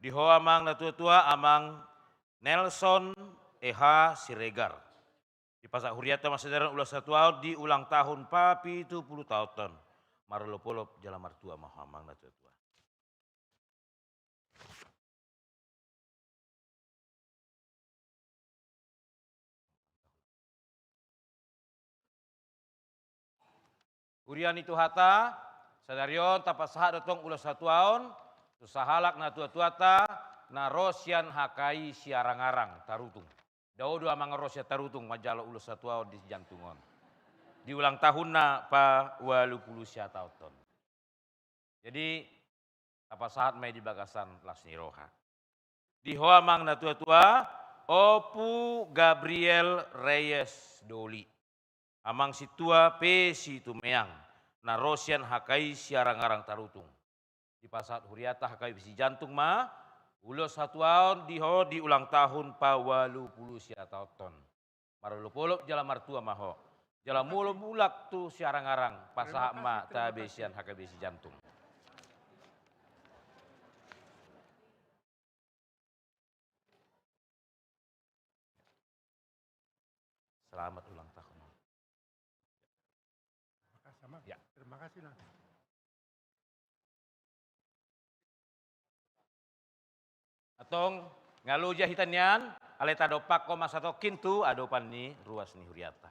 Di ho amang na tuatua, amang Nelson E H Siregar. Dipasahat hurianta ma sadari on ulos hatuaon di ulang tahun papitu pulu taonton. Marolopolop jala martua ma ho amang na tuatua. Huria ni Tuhanta, sadari on tapasahat do tong ulos hatuaon tu sahalak na tuatuanta na ro sian H K I Siarang-arang Tarutung. Dao do amang ro sian Tarutung manjalo ulos hatuaon di Jantung on. Di ulang tahunna paualu pulu sia taonton. Jadi, tapasahat ma i di bagasan las ni roha. Di ho amang na tuatua, Ompu Gabriel Reyes Doli, amang Sintua P Situmeang, na ro sian H K I Siarang-arang Tarutung. Dipasahat hurianta H K B Sijantung ma ulos hatuaon di ho di ulang tahun paualu pulu sia taonhon. Marolopolop jala martua ma ho. Jala molo mulak tu Siarang-arang, pasahat ma tabe sian H K B Sijantung. Selamat ulang tahun. Terima kasih, Amang. Ya. Terima kasih, Nang. Antong, nga loja hita nian, alai tadompakhon ma satongkin tu adopan ni ruas ni hurianta.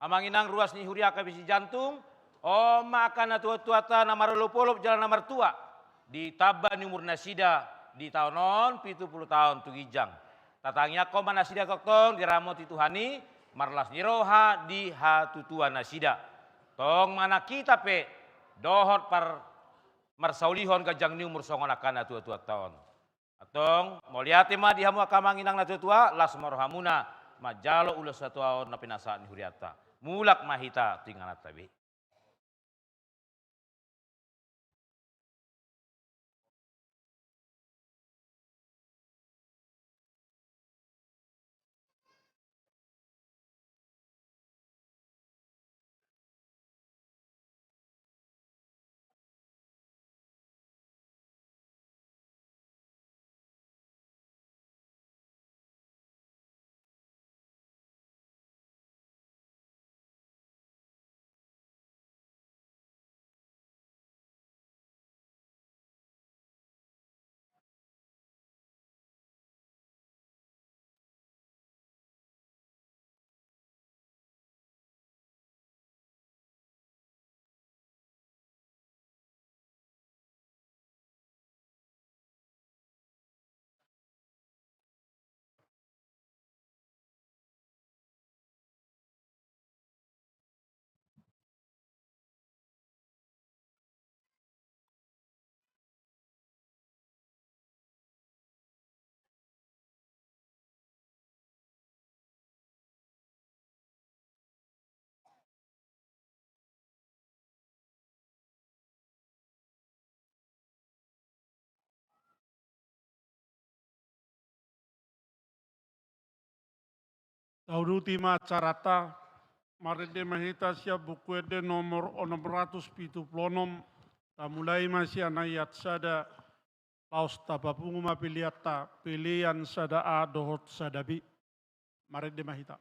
Amang inang ruas ni huria H K B Sijantung, on ma angka natuatuanta na marolopolop jala na martua, ditamba ni umur nasida di taon on pitu pulu taon tu ginjang. Tatangiangkon ma nasida tongtong diramoti Tuhan i, marlas ni roha di hatutuan nasida. Tong manang hita pe dohot par-, marsaulihon ganjang ni umur songon angka natuatuanta on. Antong, mauliate ma di hamu angka amang inang natuatua, las ma rohamuna manjalo ulos hatuaon na pinasahat ni hurianta. Mulak ma hita tu ingananta be. Tauduti ma acaranta, marende ma hita sian Buku Ende nomor onom ratus pitu pulu onom, tamulai ma sian ayat sada, laos tapapungu ma peleanta, pelean sada A dohot sada B. Marende ma hita.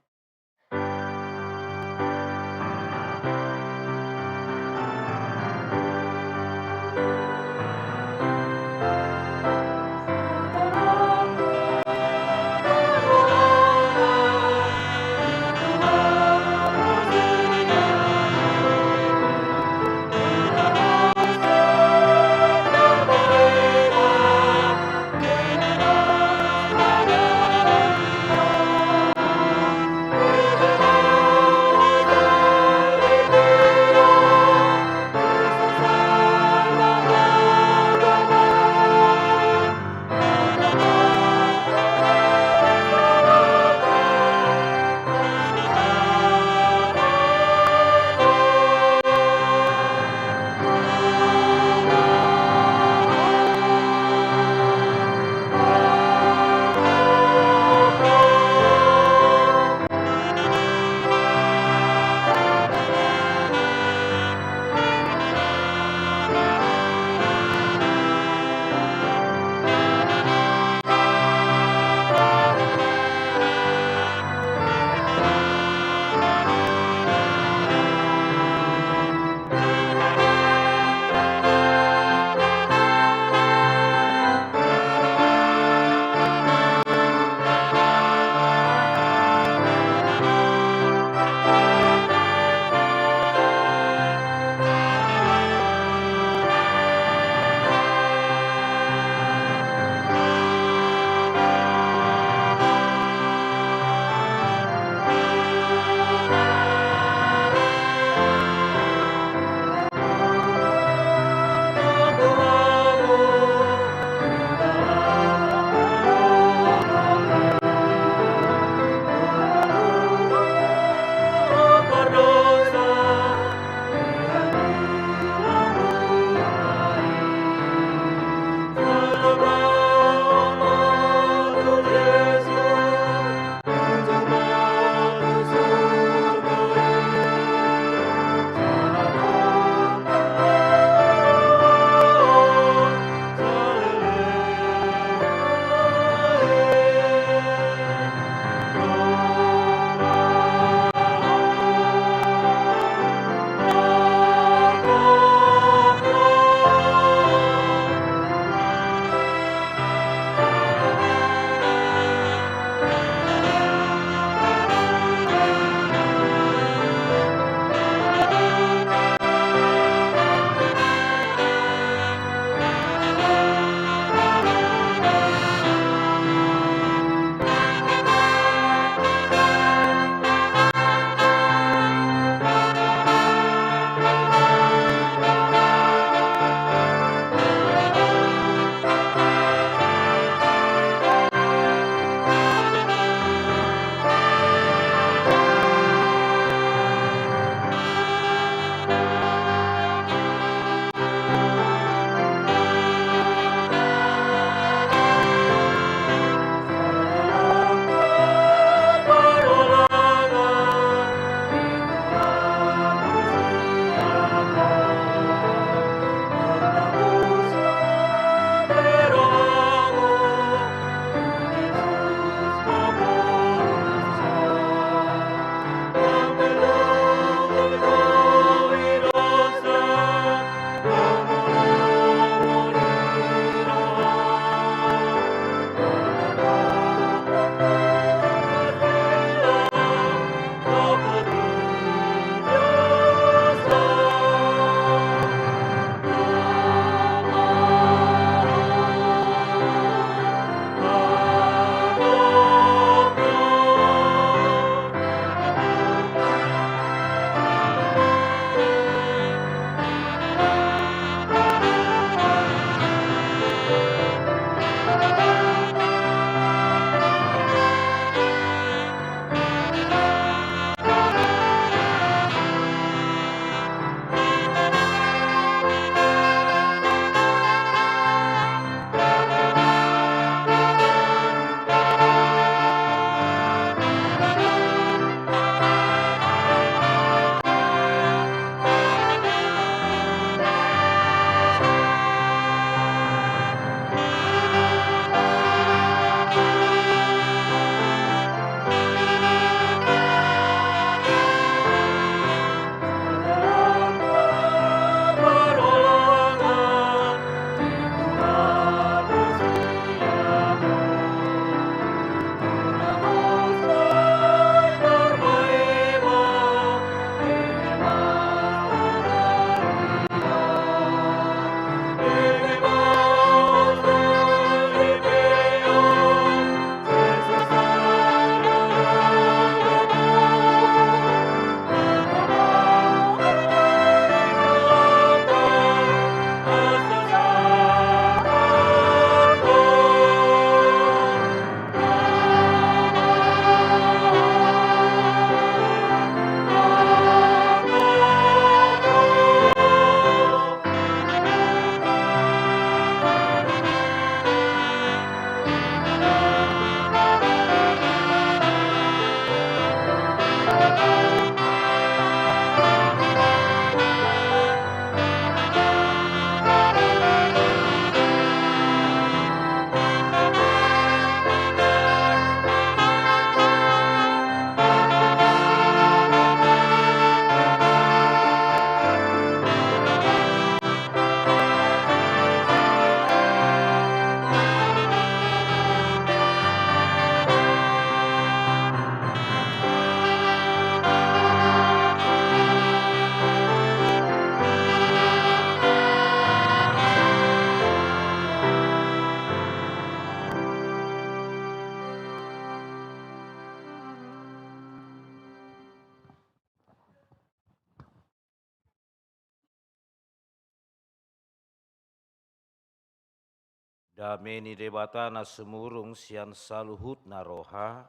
Dame ni Debata na sumurung sian saluhutna roha,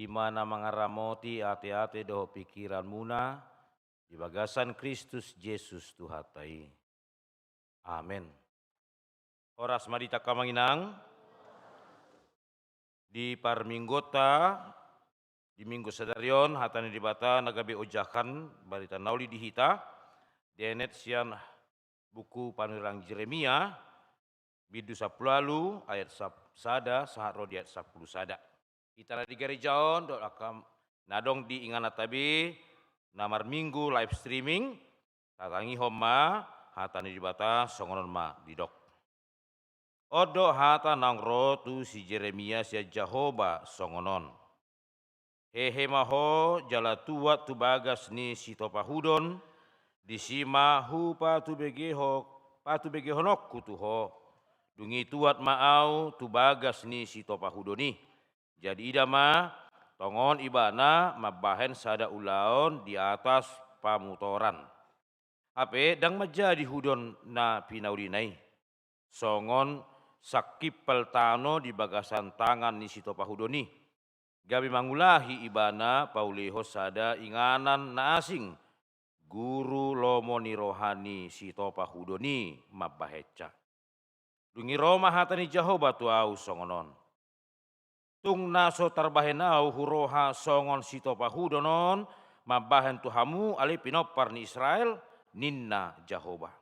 i ma na mangaramoti ateate dohot pingkiranmuna di bagasan Kristus Jesus Tuhanta i. Amen. Horas ma di hita angka amang inang. Di parmingguonta, di minggu sadari on, hata ni Debata na gabe ojahan barita na uli di hita, dienet sian buku panurirang Jeremia, bindu sampulu ualu, ayat sap-, sada, sahat ro di ayat sampulu sada. Hita na di gareja on, dohot angka na adong di ingananta be, na marminggu live streaming, tatangihon ma hata ni Debata songon on ma didok. On do hata naung ro tu si Jeremia sian Jahowa songon on. Hehe ma ho, jala tuat tu bagas ni sitopahudon, disi ma hupatubegeho-, patubegehononku tu ho. Dung i tuat ma ahu tu bagas ni sitopahudon i. Jadi ida ma, tongon ibana mambahen sada ulaon di atas pamutoran. Hape ndang manjadi hudon na pinaulina i, songon sangkimpal tano di bagasan tangan ni sitopahudon i. Gabe mangulahi ibana paulihon sada inganan na asing, guru lomo ni roha ni sitopahudon i mambahensa. Dung i ro ma hata ni Jahowa tu ahu songon on. Tung na so tarbahen ahu huroha songon sitopahudon on mambahen tu hamu ale pinompar ni Israel, ninna Jahowa.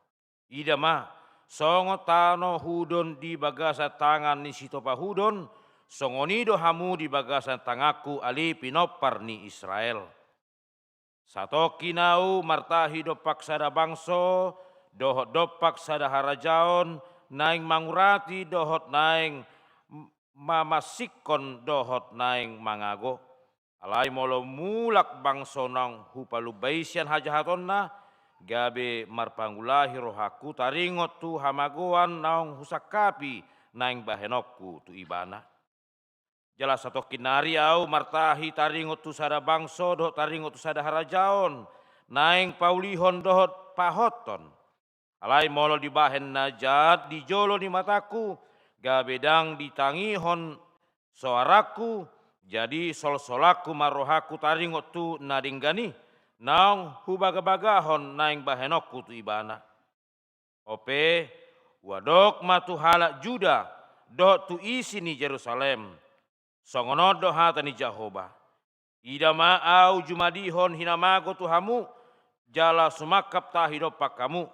Ida ma, songon tano hudon di bagasan tangan ni sitopahudon, songon i do hamu di bagasan tanganku ale pinompar ni Israel. Satongkin ahu martahi dompak sada bangso, dohot dompak sada harajaon, naeng mangurati, dohot naeng m-, mamansinghon, dohot naeng mangago. Alai molo mulak bangso naung hupalumba i sian hajahatonna, gabe marpangulahi rohangku taringot tu hamagoan naung husangkapi naeng bahenonku tu ibana. Jala satongkin nari ahu martahi taringot tu sada bangso dohot taringot tu sada harajaon, naeng paulihon dohot pahothon. Alai molo dibahen na jat di jolo ni matangku, gabe ndang ditangihon soarangku, jadi solsolanku ma rohangku taringot tu na denggan i, naung hubagabagahon naeng bahenonku tu ibana. On pe, huadok ma tu halak Juda, dohot tu isi ni Jerusalem. Songon on do hata ni Jahowa. Ida ma ahu jumadihon hinamago tu hamu, jala sumangkap tahi dompak hamu.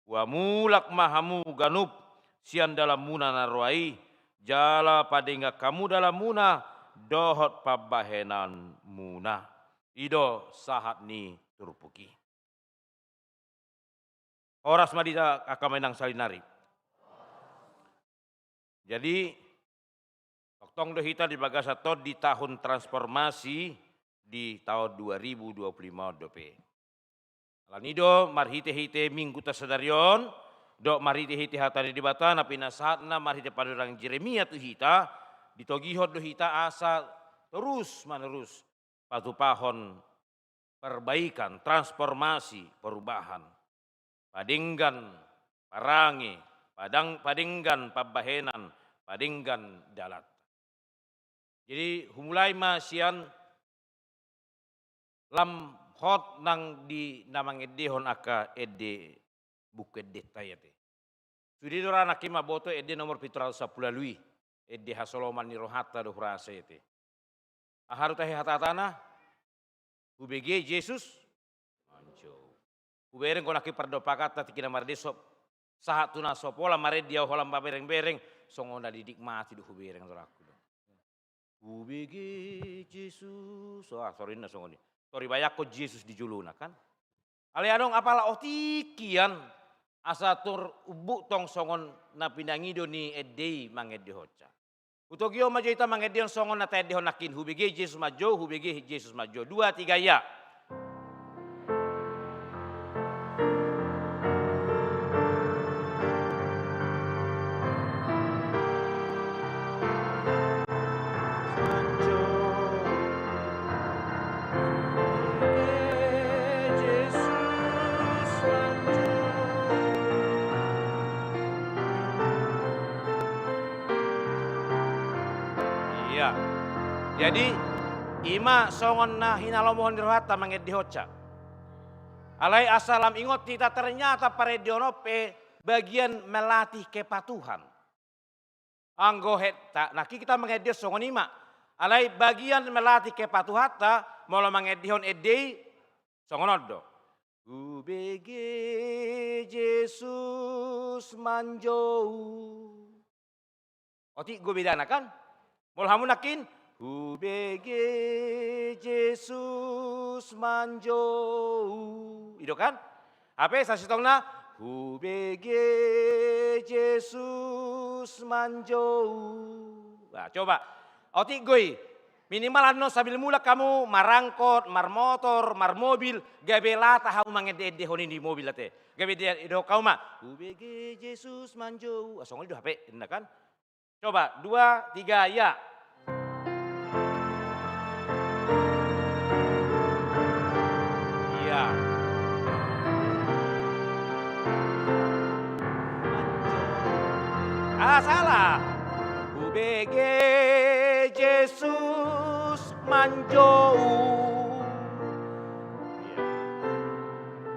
Huamulak ma hamu ganup sian dalanmuna na roa i, jala padenggan hamu dalanmuna, dohot pambahenanmuna. I do sahat ni turpuk i. Horas ma di hita angka amang inang saluhutna. Jadi, tongtong do hita di bagasan on di tahun transformasi di tahun dua ribu dua puluh lima on dope. Alani do, marhitehite mingguta sadari on, dohot marhitehite hata ni Debata na pinasahatna marhite panurirang Jeremia tu hita, ditogihon do hita asa torus manerus patupahon perbaikan, transformasi, perubahan. Padenggan parange, padang-, padenggan pambahenan, padenggan dalan. Jadi, humulai ma sian lam hot nang di na mangendehon angka ende, buku endenta i ate. Sude do ra nangkin mamboto ende nomor pitu ratus sampulu ualu i, ende hasoloman ni rohanta do hurasa i ate. Aha do tahe hatahatana? Hubege Jesus manjou. Hubereng do nangkin pardompakanta tingki na marende so, sahat tu na so pola marende ahu holan maberengbereng, songon na didikmati do hubereng do ra nangkin. Hubege Jesus. Wah, torinna songon i. Tor dibayangkon Jesus di jolona kan. Alai adong apala otik hian, asa tor umbuk tong songon na pinangido ni ende i mangendehonsa. Hutogihon ma jo hita mangendehon songon na taendehon nangkin, hubege Jesus manjou, hubege Jesus manjou. Dua, tiga, ia. Ya. Jadi, i ma songon na hinalomohon ni rohanta mangendehonsa. Alai asa lam ingot hita, ternyata parendeon on pe bagian melatih kepatuhan. Anggo hita, nangkin hita mangendehon songon i ma. Alai bagian melatih kepatuhanta, molo mangendehon ende i, songon on do. Hubege Jesus manjou. Otik do bedana kan? Molo hamu nangkin, hubege Jesus manjou. I do kan? Hape sasintongna, hubege Jesus manjou. Nah, coba. Otik do i. Minimal annon sambil mulak hamu marangkot, marmotor, marmobil, gabe lata hamu mangendeendehon i di mobil ate. Gabe dia, didok hamu ma, hubege Jesus manjou. Ah, songon i do hape, inna kan? Coba, dua, tiga, ya. Ya. Ah, salah. Hubege Jesus manjou.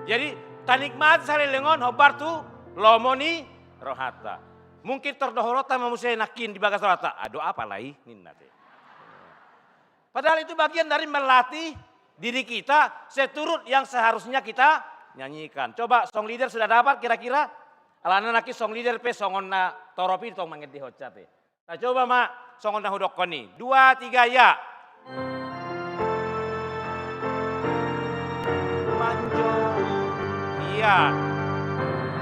Ya. Jadi, tanikmati saleleng on hombar tu lomo ni rohanta. Mungkin tordohononta ma muse nangkin di bagas rohanta. Ado apa lai? Ninna te. Padahal itu bagian dari melatih diri kita seturut yang seharusnya kita nyanyikan. Coba, song leader sudah dapat kira-kira? Alana nangkin song leader pe songon na torop i tong mangendehonsa te. Nah, coba ma songon na hudokkon i. Dua, tiga, ya. Manjou, ya.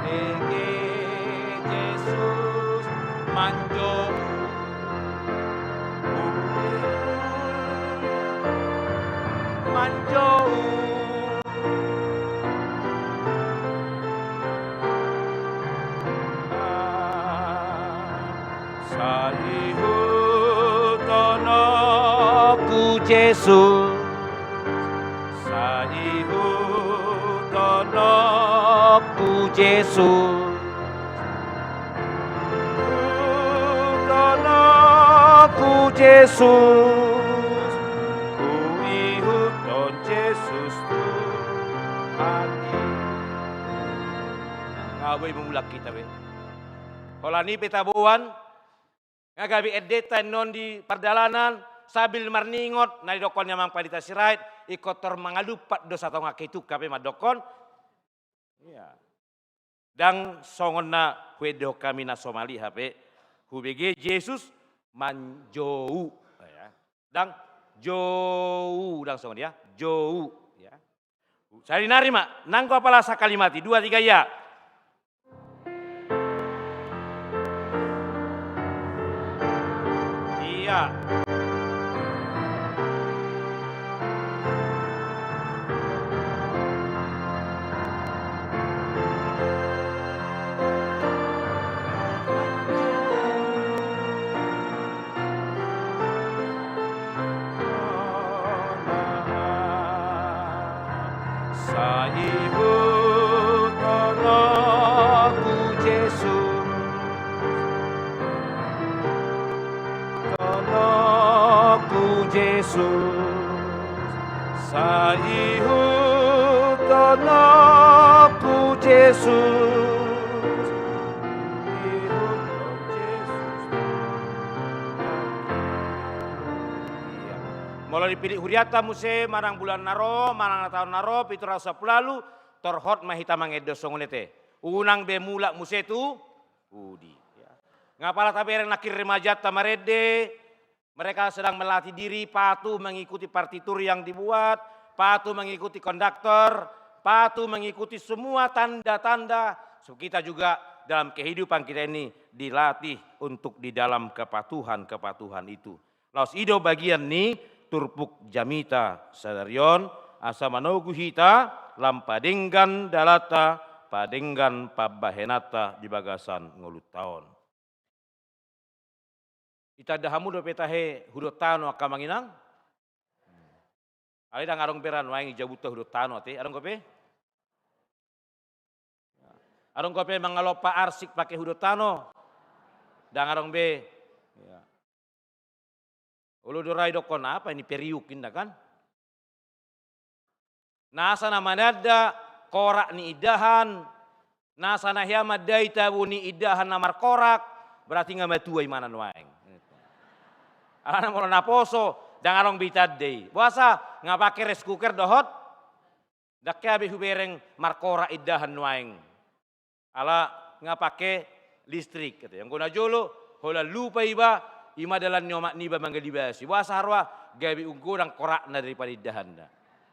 Hubege Jesus manjou. Manjou. Sai ihuthononku Jesus, sai ihuthononku Jesus. Ihuthononku Jesus, huihuthon Jesus Tuhan i. Nga boi mangulak hita be. Holan i pe taboan, nga gabe endenta annon di pardalanan, sambil marningot, na didokkon ni amang pandita Sirait, ingkon tor mangalumpat do satonga ketuk hape mandokkon. Iya. Ndang songon na huendehon hami na somal i hape, hubege Jesus manjou. Ya. Ndang jou, ndang songon i ya, jou. Ya. Sarinari ma, nanggo apala sakalimat i, dua, tiga, ya. Iya. Sai ihuthononku Jesus, tononku Jesus, sai ihuthononku Jesus, ihuthon Jesus. Molo dipillit hurianta muse manang bulan na ro, manang na taon na ro, pitu ratus sampulu ualu, tor hot ma hita mangendehon songon i te. Unang be mulak muse tu pudi. Ya. Nga pala tabereng nangkin remajanta marende, mereka sedang melatih diri patuh mengikuti partitur yang dibuat, patuh mengikuti konduktor, patuh mengikuti semua tanda-tanda. So, kita juga dalam kehidupan kita ini dilatih untuk di dalam kepatuhan-kepatuhan itu. Laos i do bagian ni turpuk jamita sadari on, asa manogu hita lam padenggan dalanta, padenggan pambahenanta di bagasan ngolunta on. Itanda hamu dope tahe hudok tano angka amang inang? Alai ndang adong be ra nuaeng i jabunta hudok tano ate, adong dope? Adong dope mangalompa arsik pake hudok tano? Ndang adong be. Ya. Olo do ra didokkon apa ini periuk inna kan. Nasa na mananda korak ni indahan, nasa na hea mandai tabo ni indahan na markorak, berarti nga matua imana nuaeng. Alana molo naposo, ndang adong be itanda i. Boasa nga pake rice cooker dohot, ndang hea be hubereng markorak indahan nuaeng. Ala nga pake listrik, gitu. Anggo na jolo, holan lupa iba, ima dalan ni omak niba manggalibasi. Boasa haroa, gabe umgodang korakna daripada indahanna.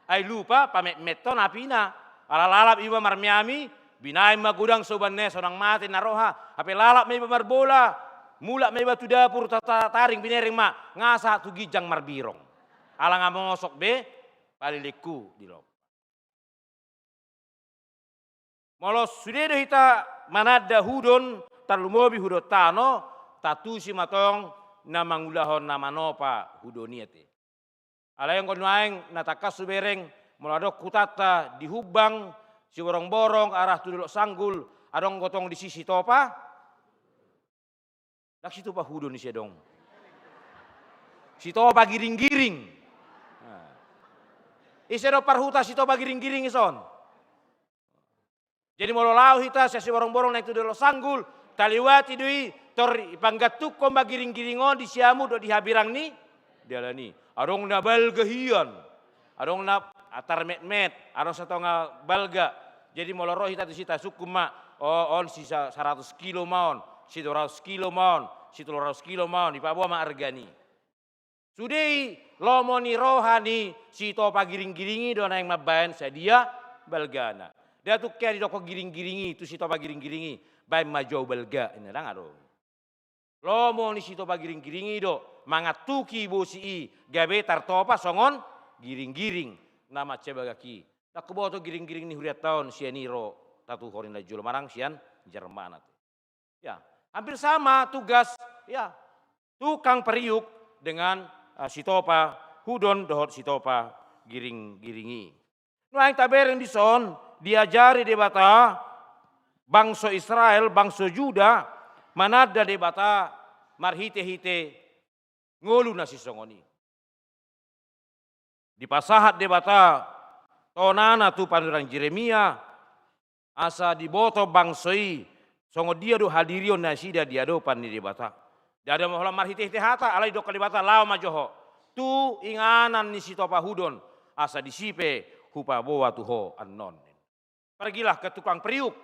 Ai lupa, pametmet on apina. Ala lalap iba marmeami, binaen ma godang sobanna, sonang mate na roha. Hape lalap ma iba marbola, mulak ma iba tu dapur, ta-, ta-, taring binereng ma, nga sahat tu ginjang marbirong. Ala nga mosok be, palilingku di lompa. Molo sude do hita mananda hudon, tarlumobi hudon tano, tantusi ma tong na mangulahon na manopa hudon i ate. Alai anggo nuaeng na tangkas hubereng, molo adong hutanta di Humbang, Siborongborong, arah tu Dolok Sanggul, adong do tong disi sitopa? Ndang sitopa hudon ise adong. Sitopa giringgiring. Nah. Ise do parhuta sitopa giringgiring ison. Jadi molo laho hita sian Siborongborong naeng tu Dolok Sanggul, taliwati do i, tor ipanggantungkon ma giringgiring on di siamun dohot di habirang ni dalan i. Adong na balga hian. Adong na, ah, tarmetmet, adong satonga balga. Jadi molo ro hita tusi tasungkun ma, oh, on sisa saratus kilo ma on, sidua ratus kilo ma on, situlu ratus kilo ma on, dipaboa ma arga ni. Sude i lomo ni roha ni sitopa giringgiring i do naeng mambaen sadia balgana. Ndang tung hea didokkon giringgiring i tu sitopa giringgiring i, baen ma jou balga, inna ndang adong. Lomo ni sitopa giringgiring i do, mangantuki bosi i, gabe tartopa songon giringgiring na mansai bagak i. Ndang huboto giringgiring ni hurianta on sian i ro tatuhor i na jolo manang sian Jerman ate. Ya, hampir sama tugas, ya, tukang periuk dengan, eh, sitopa hudon dohot sitopa giringgiring i. Nuaeng tabereng dison, diajari Debata bangso Israel, bangso Juda, mananda Debata marhitehite ngolu na sisongon i. Dipasahat Debata tonana tu panurirang Jeremia, asa diboto bangso i, songon dia do hadirion nasida di adopan ni Debata. Ndada ma holan marhitehite hata, alai didok Debata laho ma jo ho tu inganan ni sitopa hudon, asa disi pe hupaboa tu ho annon. Pergilah ke tukang periuk,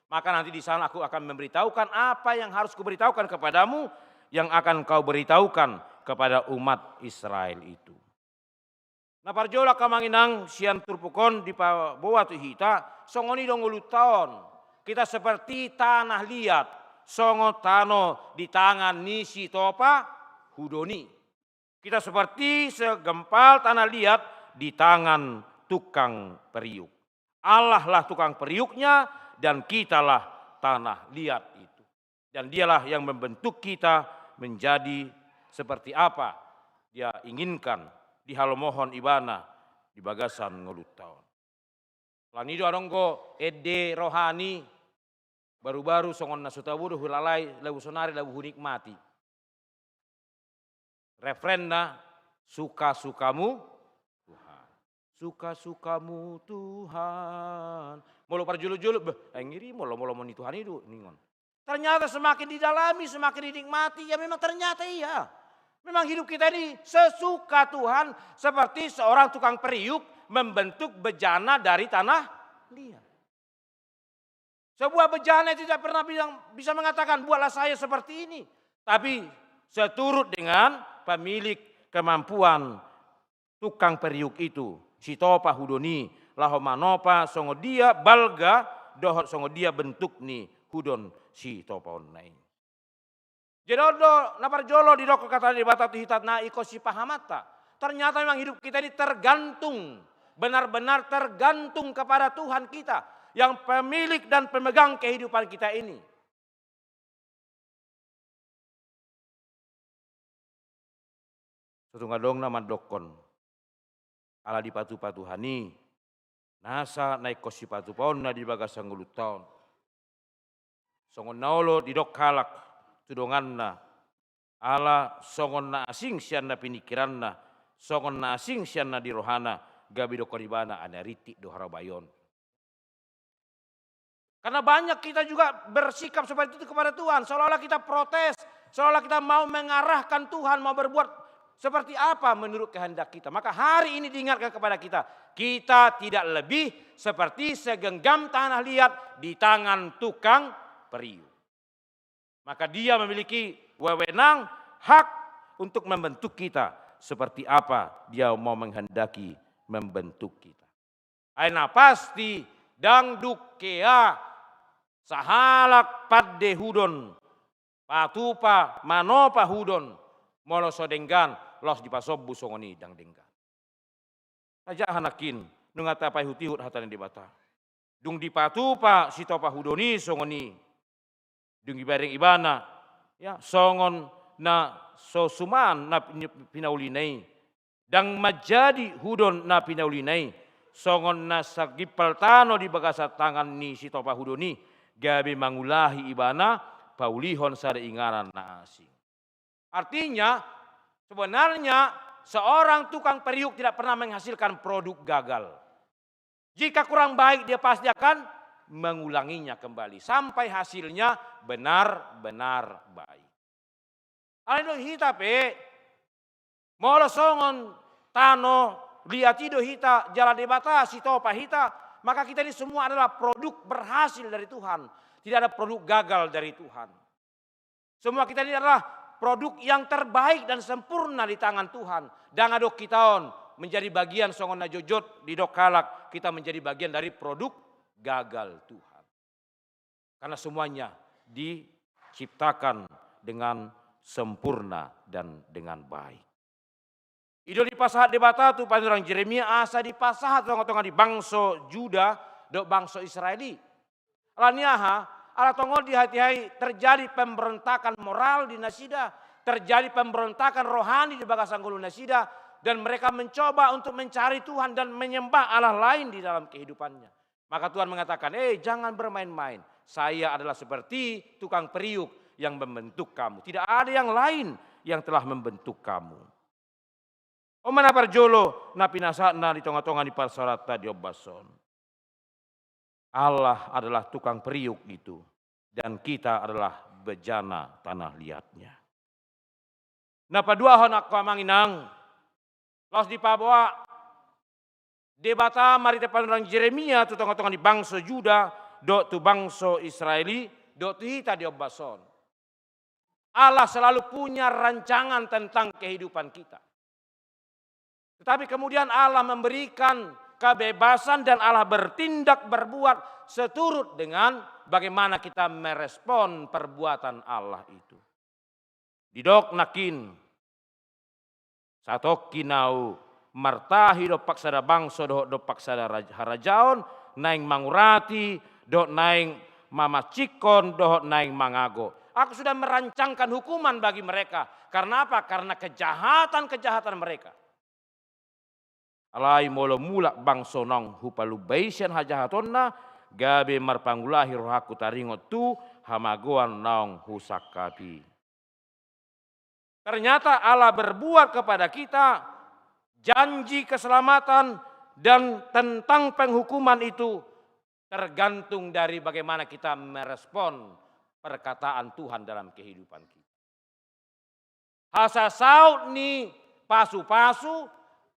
maka nanti di sana aku akan memberitahukan apa yang harus kuberitahukan kepadamu, yang akan kau beritahukan kepada umat Israel itu. Na parjolo angka amang inang, sian turpuk on dipaboa tu hita, songon i do ngolunta on. Kita seperti tanah liat, songon tano di tangan ni sitopa hudon i. Kita seperti segempal tanah liat di tangan tukang periuk. Allah lah tukang periuknya dan kitalah tanah liat itu. Dan dialah yang membentuk kita menjadi seperti apa dia inginkan, dihalomohon ibana di bagasan ngolunta on. Alani do adong do ende rohani, barubaru songon na so tabo do hulalai, lagu sonari lagu hunikmati. Refrenna, suka-sukamu Tuhan. Suka-sukamu Tuhan. Molo parjolo-jolo, beh, ai ngeri molo, molo moni Tuhan i do, ningon. Ternyata semakin didalami, semakin dinikmati, ya memang ternyata iya. Memang hidup kita ini sesuka Tuhan, seperti seorang tukang periuk membentuk bejana dari tanah liat. Sebuah bejana itu tidak pernah bilang, bisa mengatakan, "Buatlah saya seperti ini." Tapi seturut dengan pemilik kemampuan tukang periuk itu, sitopa hudon i, laho manopa songon dia balga dohot songon dia bentuk ni hudon sitopaonna i. Jadi on do na parjolo didok hata ni Debata tu hita na ingkon sipahamanta. Ternyata memang hidup kita ini tergantung, benar-benar tergantung kepada Tuhan kita, yang pemilik dan pemegang kehidupan kita ini. So tung adong na mandokkon, ala dipatupa Tuhan i, nasa na ingkon sipatupaonna di bagasan ngolunta on. Songon na olo didok halak tu donganna, Ala songon na asing sian na piningkiranna, songon na asing sian na di rohana, gabe didokkon ibana, ai na rintik do harabayonku. Karena banyak kita juga bersikap seperti itu kepada Tuhan, seolah-olah kita protes, seolah-olah kita mau mengarahkan Tuhan mau berbuat seperti apa menurut kehendak kita. Maka hari ini diingatkan kepada kita, kita tidak lebih seperti segenggam tanah liat di tangan tukang periuk. Maka Dia memiliki wewenang, hak untuk membentuk kita seperti apa Dia mau menghendaki membentuk kita. Ai na pasti, ndang dung hea sahalak pande hudon, patupa manopa hudon, molo so denggan laos dipasombu songon i, ndang denggan. Tajaha nangkin, nunga tapaihut-ihut hata ni Debata. Dung dipatupa sitopa hudon i songon i, dung dibereng ibana, ya, songon na so suman na pin-, pinaulina i, ndang manjadi hudon na pinaulina i, songon na sagimpal tano di bagasan tangan ni sitopa hudon i, gabe mangulahi ibana paulihon sada inganan na asing. Artinya, sebenarnya seorang tukang periuk tidak pernah menghasilkan produk gagal. Jika kurang baik, dia pasti akan mengulanginya kembali sampai hasilnya benar-benar baik. Alai do hita pe, molo songon tano liat i do hita, jala Debata sitopa hita, maka kita ini semua adalah produk berhasil dari Tuhan. Tidak ada produk gagal dari Tuhan. Semua kita ini adalah produk yang terbaik dan sempurna di tangan Tuhan. Ndang adong hita on menjadi bagian songon na jotjot didok halak, kita menjadi bagian dari produk gagal Tuhan. Karena semuanya diciptakan dengan sempurna dan dengan baik. I do dipasahat Debata tu panurirang Jeremia asa dipasahat tu tonga-tonga ni bangso Juda dohot bangso Israel i. Ala ni aha? Ala tongon di hatiha i terjadi pemberontakan moral di nasida, terjadi pemberontakan rohani di bagasan ngolu nasida, dan mereka mencoba untuk mencari Tuhan dan menyembah Allah lain di dalam kehidupannya. Maka Tuhan mengatakan, "Eh, jangan bermain-main. Saya adalah seperti tukang periuk yang membentuk kamu. Tidak ada yang lain yang telah membentuk kamu." On ma na parjolo na pinasahatna di tonga-tonga ni parsaoranta di ombas on. Allah adalah tukang periuk itu, dan kita adalah bejana tanah liatnya. Na paduahon, angka amang inang, laos dipaboa Debata marhite panurirang Jeremia tu tonga-tonga ni bangso Juda dohot tu bangso Israel i dohot tu hita di ombas on. Allah selalu punya rancangan tentang kehidupan kita. Tetapi kemudian Allah memberikan kebebasan dan Allah bertindak, berbuat seturut dengan bagaimana kita merespon perbuatan Allah itu. Didok nangkin, satongkin ahu martahi dompak sada bangso dohot dompak sada raj-, harajaon, naeng mangurati, dohot naeng mamancikkon, dohot naeng mangago. Aku sudah merancangkan hukuman bagi mereka. Karena apa? Karena kejahatan-kejahatan mereka. Alai molo mulak bangso naung hupalumbai sian hajahatonna, gabe marpangulahi rohangku taringot tu hamagoan naung husangkapi. Ternyata Allah berbuat kepada kita, janji keselamatan dan tentang penghukuman itu tergantung dari bagaimana kita merespon perkataan Tuhan dalam kehidupan kita. Hasasaut ni pasu-pasu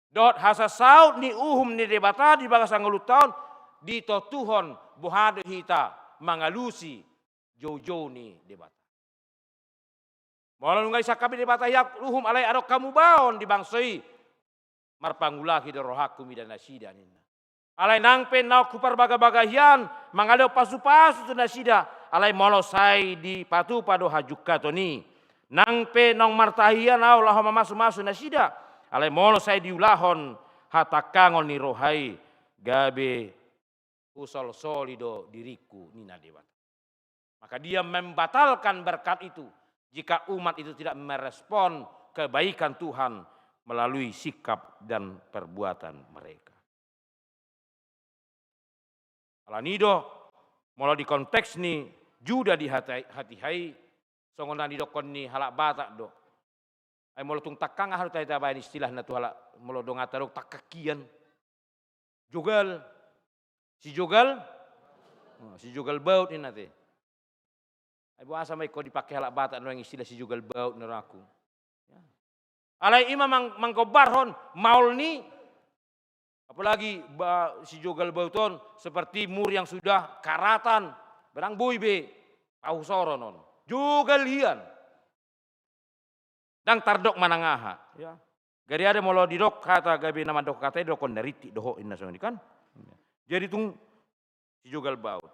dohot hasasaut ni uhum ni Debata di bagasan ngolunta on ditontuhon boha do hita mangalusi joujou ni Debata. Molo nunga disangkapi Debata ia uhum, alai adong hamubaon di bangso i, marpangulahi do rohangku mida nasida, ninna. Alai nang pe naung huparbaga-baga hian mangalehon pasu-pasu tu nasida, alai molo sai dipatupa do hajungkaton i. Nang pe naung martahi hian ahu laho mamasu-masu nasida, alai molo sai diulahon hatangkangon ni roha i, gabe husolsoli do diringku, ninna Debata. Maka Dia membatalkan berkat itu jika umat itu tidak merespon kebaikan Tuhan melalui sikap dan perbuatan mereka. Alani do, molo di konteks ni Juda di hati-, hatiha i, songon na nidokkon ni halak Batak do. Ai molo tung tangkang aha do tahe tabaen istilahna tu halak molo donganta dok tangkang kian. Jogal. Sijogal. Oh, sijogal baut ninna te. Ai boasa ma ingkon dipake halak Batak nuaeng istilah sijogal baut ninna rohangku. Ya. Alai ima mang-, manggombarhon maol ni, apalagi ba-, sijogal baut on seperti mur yang sudah karatan, barang boi be pahusoron on. Jogal hian. Ndang tardok manang aha, ya. Gariada molo didok hata gabe na mandok hata i didok on na rintik dohot inna songon i kan. Jadi tung sijogal baut.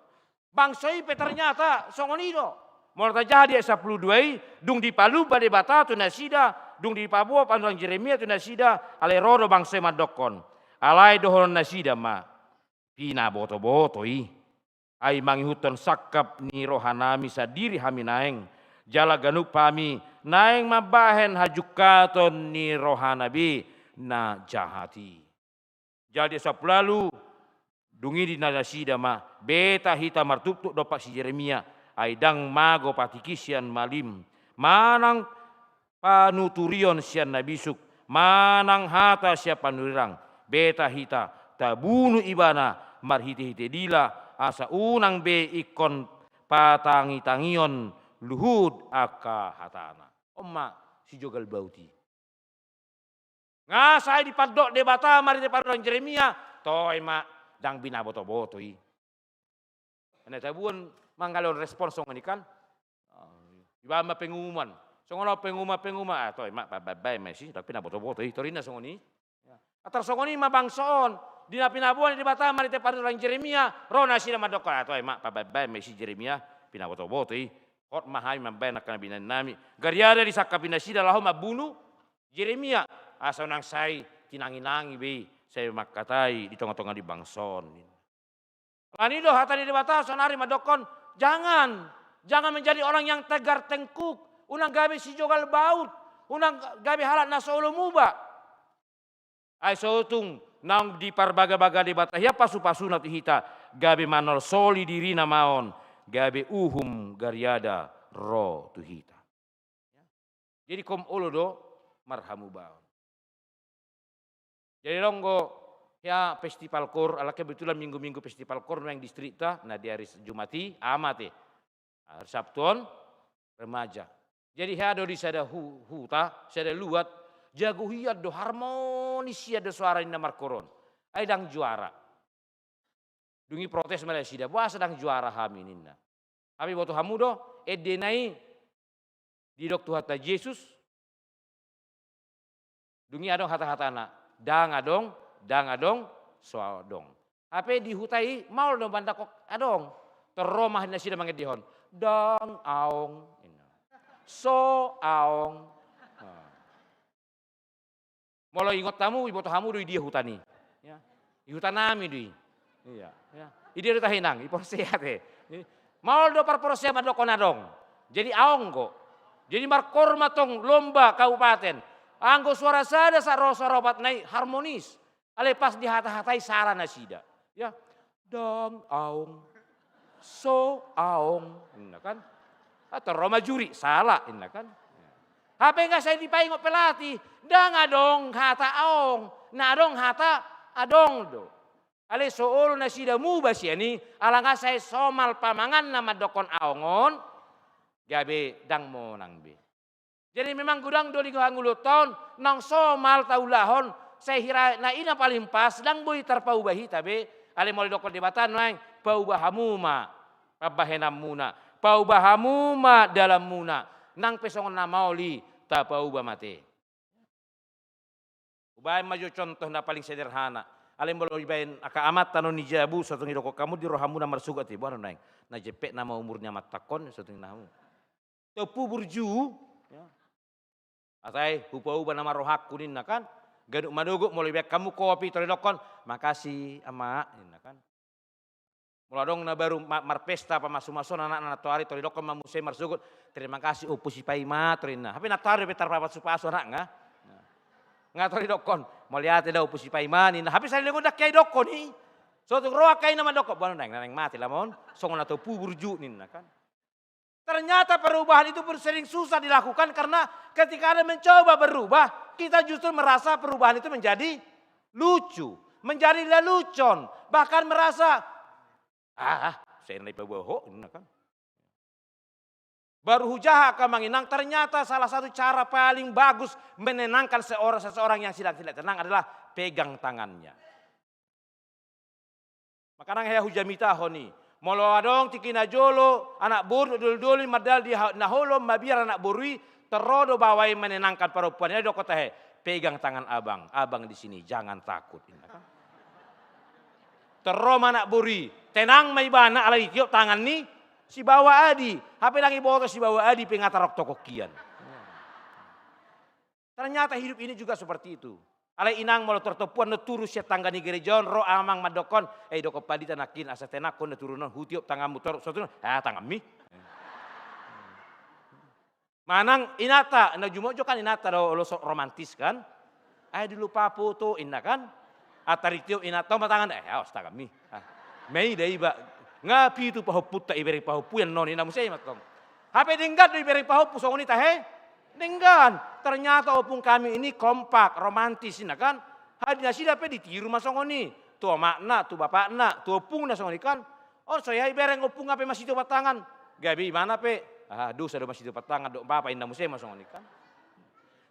Bangso i pe ternyata songon i do. Molo tajaha di ayat sampulu dua i, dung dipalumba Debata tu nasida, dung dipaboa panurirang Jeremia tu nasida, alai ro do bangso i mandokkon. Alai dohonon nasida ma, pinabotoboto i. Ai mangihuthon sangkap ni rohanami sandiri hami naeng, jala ganup hami naeng mambahen hajungkaton ni rohana be na jahat i. Jadi sampulu ualu, dung i ninna nasida ma, beta hita martuptup dompak si Jeremia, ai ndang mago patikki sian malim, manang panuturion sian na bisuk, manang hata sian panurirang, beta hita tabunu ibana marhitehite dila, asa unang be ingkon patangitangion luhut angka hatana. On ma sijogal baut i. Nga sai dipandok Debata marhite panurirang Jeremia, toe ma, ndang binabotoboto i. Na tabuan manggalehon respon songon i kan. Dibaen ma pengumuman. Songon on pengumuman-pengumuman, ah, toe ma, pabaen-baen ma i si, ndang binabotoboto i, torinna songon i. Ya. Atar songon i ma bangso on, di na pinaboa ni Debata marhite panurirang Jeremia, ro nasida mandokkon, ah, toe ma, pabaen-baen ma i si Jeremia, binabotoboto i. Hot ma hami mambaen angka na binaen nami. Gariada disangkapi nasida laho mambunu Jeremia, asa unang sai tinanginangi be i, sai mangkatai di tongatonga ni bangso on. Alani do hata ni Debata saonari mandokkon, jangan, jangan menjadi orang yang tegar tengkuk, unang gabe sijogal baut, unang gabe halak na so olo muba. Ai so tung naung diparbagabaga Debata hian pasupasuna tu hita, gabe manolsoli dirina ma on, gabe uhum gariada ro tu hita. Jadi kom olo do marhamubaon. Jadi adong do hea festival koor, alai kebetulan minggu-minggu festival koor nuaeng di distrikta, na di ari Jumat i, aha ma ate? Ari Sabtu on, remaja. Jadi hea do di sada hu-, huta, sada luat, jago hian do, harmonis hian do soara ni na markoor on. Ai ndang juara. Dung i protes ma nasida, boasa ndang juara hami ninna. Hape iboto hamu do, endena i didok Tuhanta Jesus. Dung i adong hata-hatana, ndang adong, ndang adong, so adong. Hape di huta i maol do mandok adong. Tor ro ma nasida mangendehon, ndang aong. So aong. Nah. Molo ingot hamu, iboto hamu do i dia huta ni. Ya. I huta nami do i. Iya, ya. I dia do tahe inang, i porsea ate. Maol do parporsea mandokkon adong. Jadi aong do. Jadi markoor ma tong lomba kabupaten. Anggo soara sada sahat ro soara opat nai harmonis. Alai pas dihata-hatai sala nasida. Ya. Ndang aong. So aong. Inna kan. Atau ro ma juri, sala, inna kan. Hape nga sai dipaingot pelatih, ndang adong hata aong, na adong hata adong do. Alai so olo nasida muba sian i, ala nga sai somal pamanganna mandokkon aong on, gabe ndang monang be. Jadi memang godang do di hangoluanta on, naung somal taulahon, sai hira na i na paling pas, ndang boi tarpauba hita be, alai molo didokkon Debata nuaeng, pauba hamu ma pambahenanmuna, pauba hamu ma dalanmuna, nang pe songon na maol i tapauba ma ate. Hubaen ma jo contoh na paling sederhana. Alai molo dibaen angka amanta na di jabu, so tung didok hamu di rohamuna marsogot i, boha do nuaeng. Na jempek nama umur ni amanta on, so tung na hamu. Tompu burju. Ya. Asa i, hupauba nama rohangku ninna kan. Ganup manogot molo dibaen hamu kopi, tor didokkon, makasih ama, ninna kan. Molo adong na baru ma-, marpesta pamasu-masuon anakna nantoari, tor didokkon ma muse marsogot, terima kasih Ompu Sipaima, tor ninna. Hape nantoari dope tarpapasu-pasu anakna. Nga tor didokkon, mauliate da Ompu Sipaima, ninna. Hape salelengon ndang hea didokkon i. So tung ro angka ina mandokkon, boha do nuaeng, na naeng mate lam on, songon na tompu burju ninna kan. Ternyata perubahan itu pun sering susah dilakukan karena ketika ada mencoba berubah, kita justru merasa perubahan itu menjadi lucu, menjadi lelucon, bahkan merasa, "Ah, saya nai paboho," nah kan. Baru hujaha, Amang Inang, ternyata salah satu cara paling bagus menenangkan seorang, seseorang yang sedang tidak tenang adalah pegang tangannya. Makana hea hujamitahon i. Molo adong tingki na jolo, anak boru, doli-doli, mandal di ha-, na holom, mabiar anak boru i, torro do baoa i menenangkan parompuan i, didok tahe, "Pegang tangan abang, abang di sini, jangan takut." Inna kan. Torro ma anak boru i, tenang ma ibana, alai ditiop tangan ni sibaoa adi. Hape ndang diboto sibaoa adi pe nga tarok tokok hian. Ternyata hidup ini juga seperti itu. Alai Inang, molo tartompuan do turun sian tangga ni gereja on, ro amang mandokkon, "Eh, didok pandita nangkin, asa tenang ho na turun on, hutiop tanganmu." Tor so turun, "Ah, tanganmi." Manang inanta, na jumolo jo kan inanta do, olo sok romantis kan. "Ai, dilupa foto," inna kan. Antar ditiop inanta ma tangan, "Eh, awas tanganmi." Ah. Maida iba. Nga pitu pahompunta ibereng pahompu, ia non inna muse i mantong. Hape denggan do ibereng pahompu songon i tahe? Denggan. Ternyata ompung kami ini kompak, romantis inna kan. Hadi nasida pe ditiru ma songon i. Tu omakna, tu bapakna, tu ompungna songon i kan. On so hea ibereng ompung hape masitiopan tangan. Gabe ibana pe, "Ah, dosa do masitiopan tangan dohot bapa," inna muse ma songon i kan.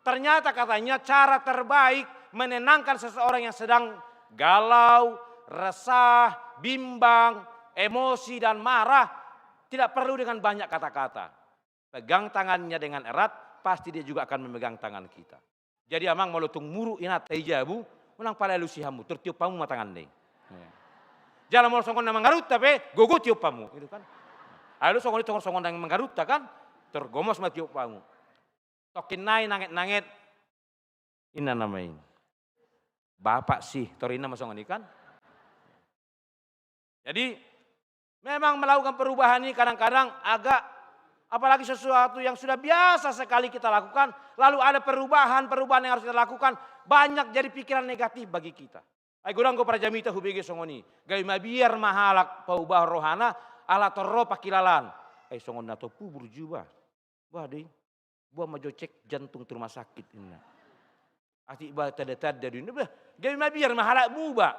Ternyata katanya cara terbaik menenangkan seseorang yang sedang galau, resah, bimbang, emosi, dan marah, tidak perlu dengan banyak kata-kata. Pegang tangannya dengan erat, pasti dia juga akan memegang tangan kita. Jadi amang, molo tung muruk inanta i jabu, unang pala alusi hamu, tor tiop hamu ma tanganna i. Jala molo songon na mangarutta pe, gogo tiop hamu, gitu kan. Alu songon i, songon, songon na mangarutta kan, tor gomos ma tiop hamu. Tongkin nai nanget-nanget, inna nama i, "Bapak sih," tor inna ma songon i kan. Jadi, memang melakukan perubahan ini kadang-kadang agak, apalagi sesuatu yang sudah biasa sekali kita lakukan, lalu ada perubahan-perubahan yang harus kita lakukan, banyak jadi pikiran negatif bagi kita. Ai godang do parjamita hubege songon i, gabe mabiar ma halak paubahon rohana, ala torro pangkilalaan. Ai songon na tompu burju ba. Bah, dei. Boan ma jo cek jantung tu rumah sakit, inna. Atik ba tanda-tanda do inna. Bah, gabe mabiar ma halak muba.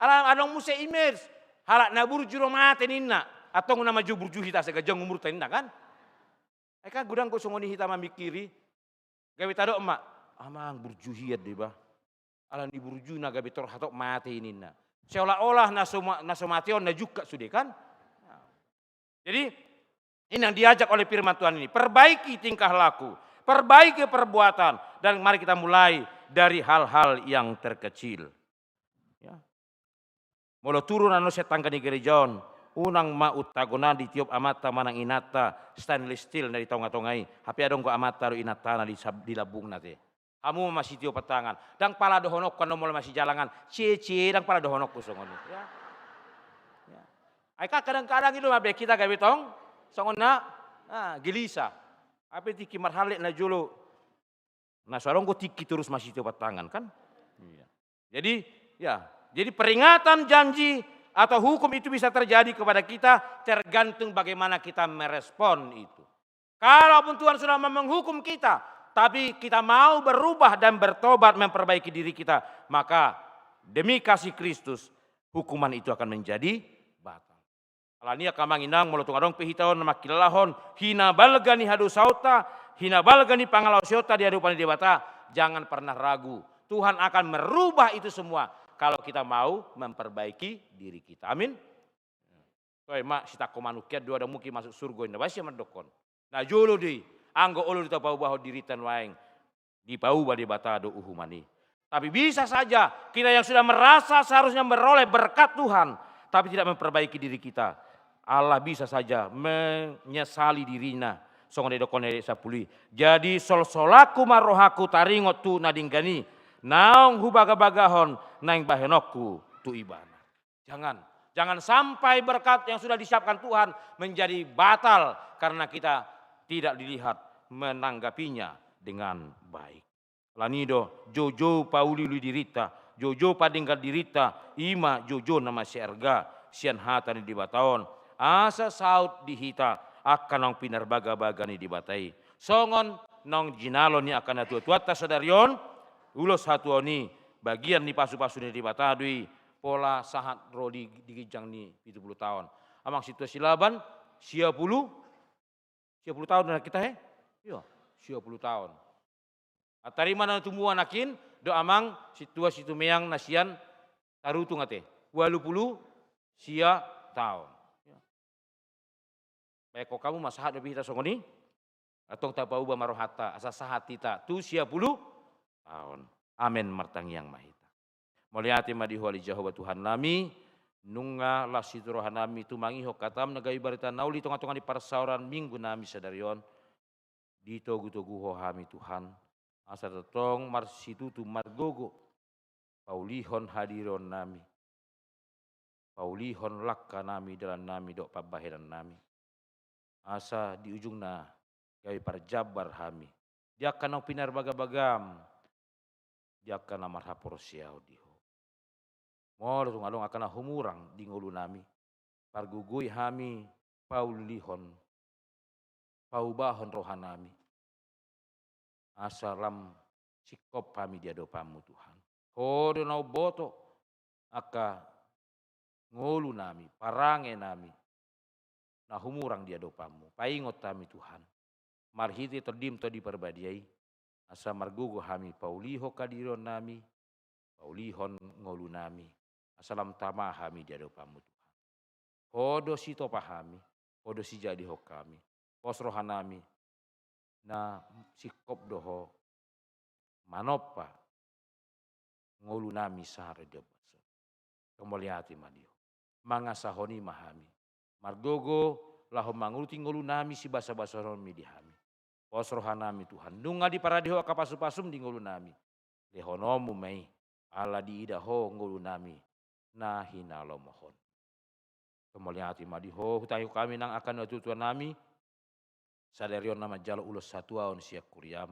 Ala adong muse image. Halak na burju do mate ninna. Antong nama jo burju hita asa ganjang umurta ninna kan. Ai kan godang do songon i hita mamingkiri. Gabe tadok ma, "Amang, burju hian do iba. Ala ni burjuna gabe tor hatop mate i," ninna. Seolah-olah na so ma-, na so mate on na jungkat sude kan. Jadi, ini yang diajak oleh firman Tuhan ini. Perbaiki tingkah laku, perbaiki perbuatan, dan mari kita mulai dari hal-hal yang terkecil. Ya. Molo turun annon sian tangga ni gereja on, unang ma untagonan ditiop amanta manang inanta stainless steel na di tonga-tonga i. Hape adong do amanta do inantana di sab-, di lambungna te. Hamu ma masitiopan tangan. Ndang pala dohononku annon molo masijalangan. Cie, cie, ndang pala dohononku songon i. Ya. Ya. Ai kan kadang-kadang i do mabiar hita gabe tong songon na, ah, gelisah. Hape tingki marhallet na jolo. Na so adong do tingki torus masitiopan tangan kan? Iya. Jadi, ya, jadi peringatan, janji, atau hukum itu bisa terjadi kepada kita tergantung bagaimana kita merespon itu. Kalaupun Tuhan sudah menghukum kita, tapi kita mau berubah dan bertobat, memperbaiki diri kita, maka demi kasih Kristus, hukuman itu akan menjadi batal. Alani i angka amang inang, molo tung adong pe hita on na mangkilalahon hinabalga ni hadosaonta, hinabalga ni pangalaosionta di adopan ni Debata, jangan pernah ragu. Tuhan akan merubah itu semua kalau kita mau memperbaiki diri kita. Amin. Toe ma, sitangko manuk hian do adong mungkin masuk surgo, inna basi mandokkon. Na jolo do i, anggo olo do tapaubahon dirinta nuaeng, dipauba Debata do uhuman i. Tapi bisa saja kita yang sudah merasa seharusnya meroleh berkat Tuhan, tapi tidak memperbaiki diri kita, Allah bisa saja menyesali dirina. Songon na didokkon ayat sampulu i. Jadi solsolangku ma rohangku taringot tu na denggan i, naung hubagabagahon naeng bahenonku tu ibana. Jangan, jangan sampai berkat yang sudah disiapkan Tuhan menjadi batal karena kita tidak dilihat menanggapinya dengan baik. Alani i do, joujou pauliuli dirinta, joujou padenggan dirinta, i ma joujou na mansai arga sian hata ni Debata on. Asa saut di hita angka naung pinarbagabaga ni Debata i. Songon naung jinalo ni angka natuatuanta sadari on, ulos hatuaon i, bagian ni pasupasu ni Debata do i, pola sahat ro di, di ginjang ni pitu pulu taon. Amang sintua Silaban, sia pulu, sia pulu taon do hita, he? Iyo, sia pulu taon. Tarima na tumua nangkin, do amang sintua Situmeang na sian Tarutung ate, ualu pulu sia taon. Baen hamu ma sahat dope hita songon i, antong tapauba ma rohanta, asa sahat hita tu sia pulu taon. Amen, martangiang ma hita. Mauliate ma di Ho ale Jahowa Tuhannami, nunga las situtu rohanami tumangihon hataM na gabe barita na uli di tongatonga ni parsaoran Minggu nami sadari on. Ditogutogu Ho hami Tuhan, asa tongtong marsitutu margogo, paulihon hadirionnami, paulihon langkanami, dalannami dohot pambahenannami. Asa di ujungna gabe parjambar hami di angka naung pinarbagabagaM, di angka na marhaporseaon di Ho. Molo tung adong angka na humurang di ngolunami, pargogoi hami, paulihon, paubahon rohanami. Asa lam singkop hami di adopanMu Tuhan. Ho do na umboto angka ngolunami, parangenami, na humurang di adopanMu. Paingot hami Tuhan, marhite TondiM Tondi Parbadia i, asa margogo hami paulihon hadirionnami, paulihon ngolunami, asa lam tama hami di adopanMu Tuhan. Ho do sitopa hami, Ho do sijadihon hami, pos rohanami, na singkop do Ho manompa ngolunami sahat ro di ombas on. Tong mauliate ma di Ho. Mangasahon i ma hami. Margogo laho mangurupi ngolunami sibasabasahononMi di hami. Pos rohanami Tuhan. Nunga diparade Ho angka pasupasuM di ngolunami. LehononMu ma i. Ala diida Ho ngolunami na hinalomohon. Tong mauliate ma di Ho, hutangihon hami nang angka natuatuanami, sadari on na manjalo ulos hatuaon sian huriaM.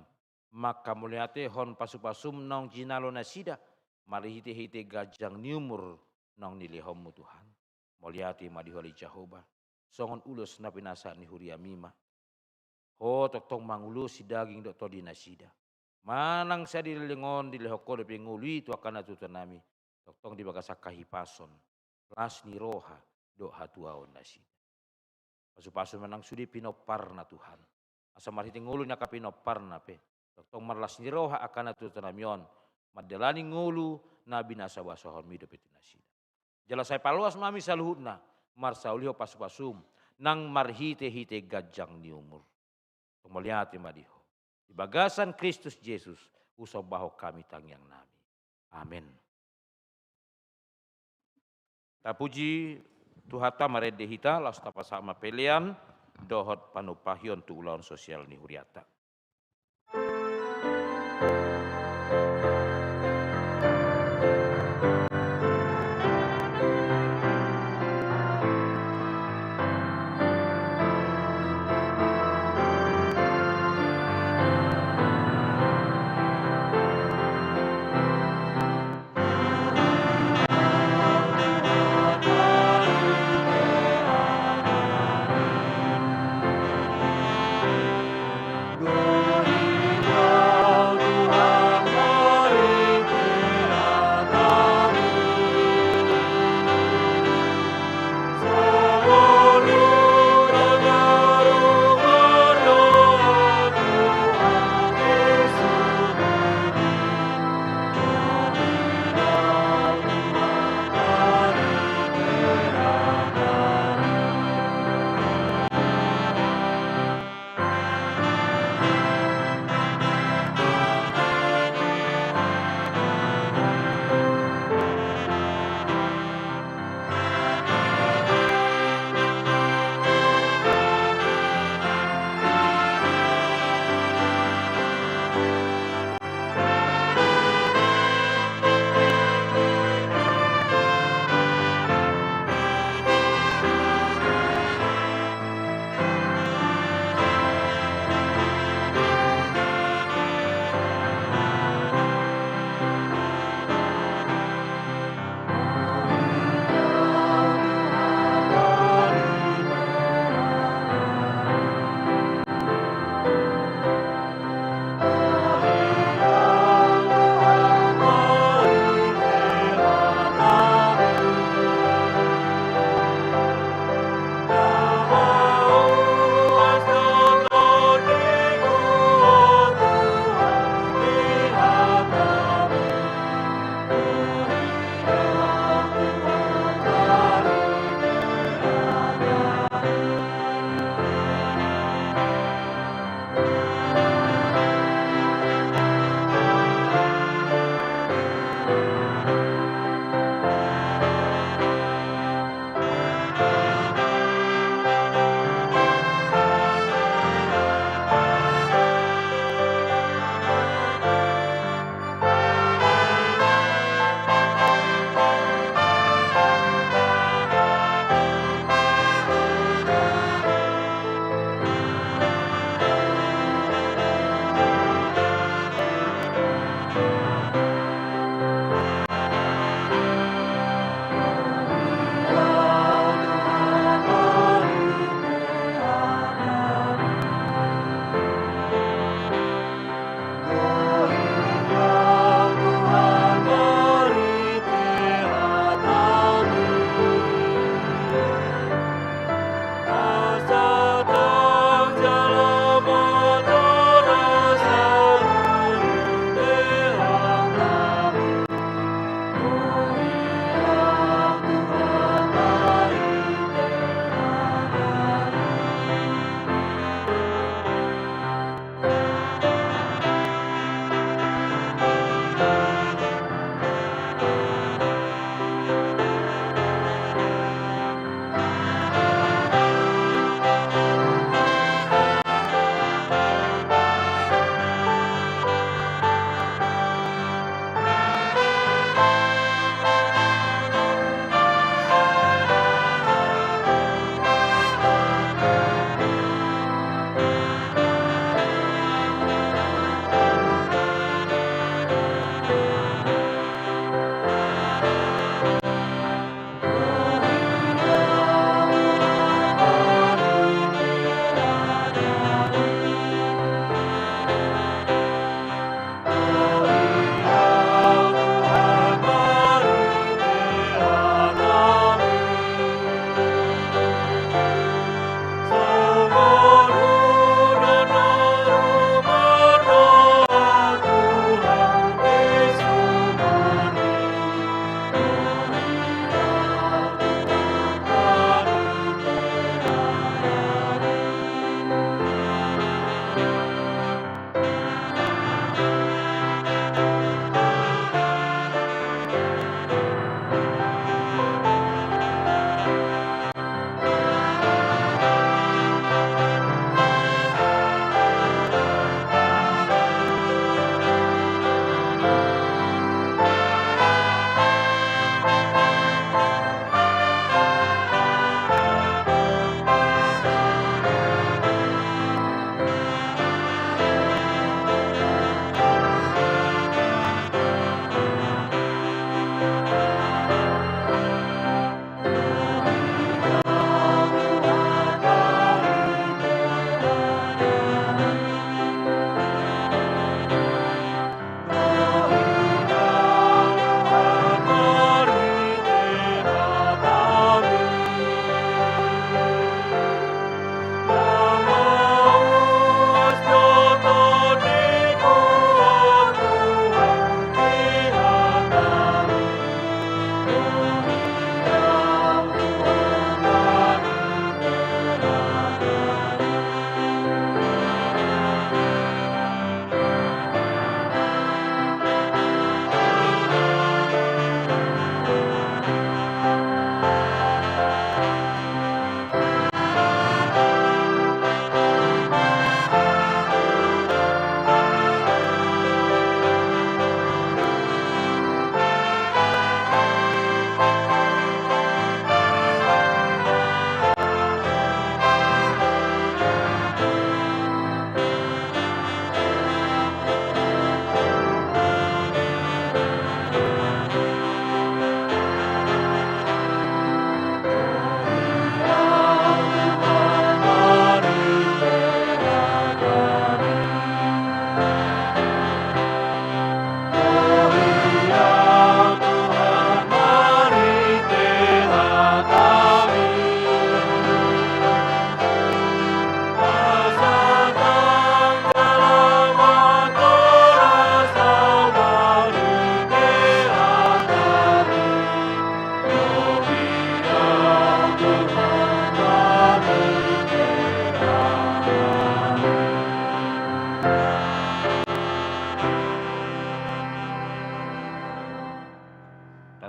Mangkamauliatehon pasupasuM naung jinalo nasida, marhitehite ganjang ni umur naung nilehonMu Tuhan. Mauliate ma di Ho ale Jahowa, songon ulos na pinasahat ni huriaMi ma. Ho tongtong mangulosi daging dohot tondi nasida. Manang sian di leleng on dilehon Ho dope ngolu i tu angka natuatuanami, tongtong di bagasan hahipason, las ni roha dohot hatuaon nasida. Pasupasu ma nang sude pinomparna Tuhan. Asa marhite ngolu ni angka pinomparna pe, tongtong marlas ni roha angka natuatuanami on, mandalani ngolu na binasabasahonMi dope tu nasida. Jala sai paloas ma hami saluhutna, marsaulihon pasupasuM, nang marhitehite ganjang ni umur. Tong mauliate ma di Ho. Di bagasan Kristus Jesus, husombahon hami tangiangnami. Amen. Tapuji Tuhanta, marende hita, laos tapasahat ma pelean dohot panumpahion tu ulaon sosial ni hurianta.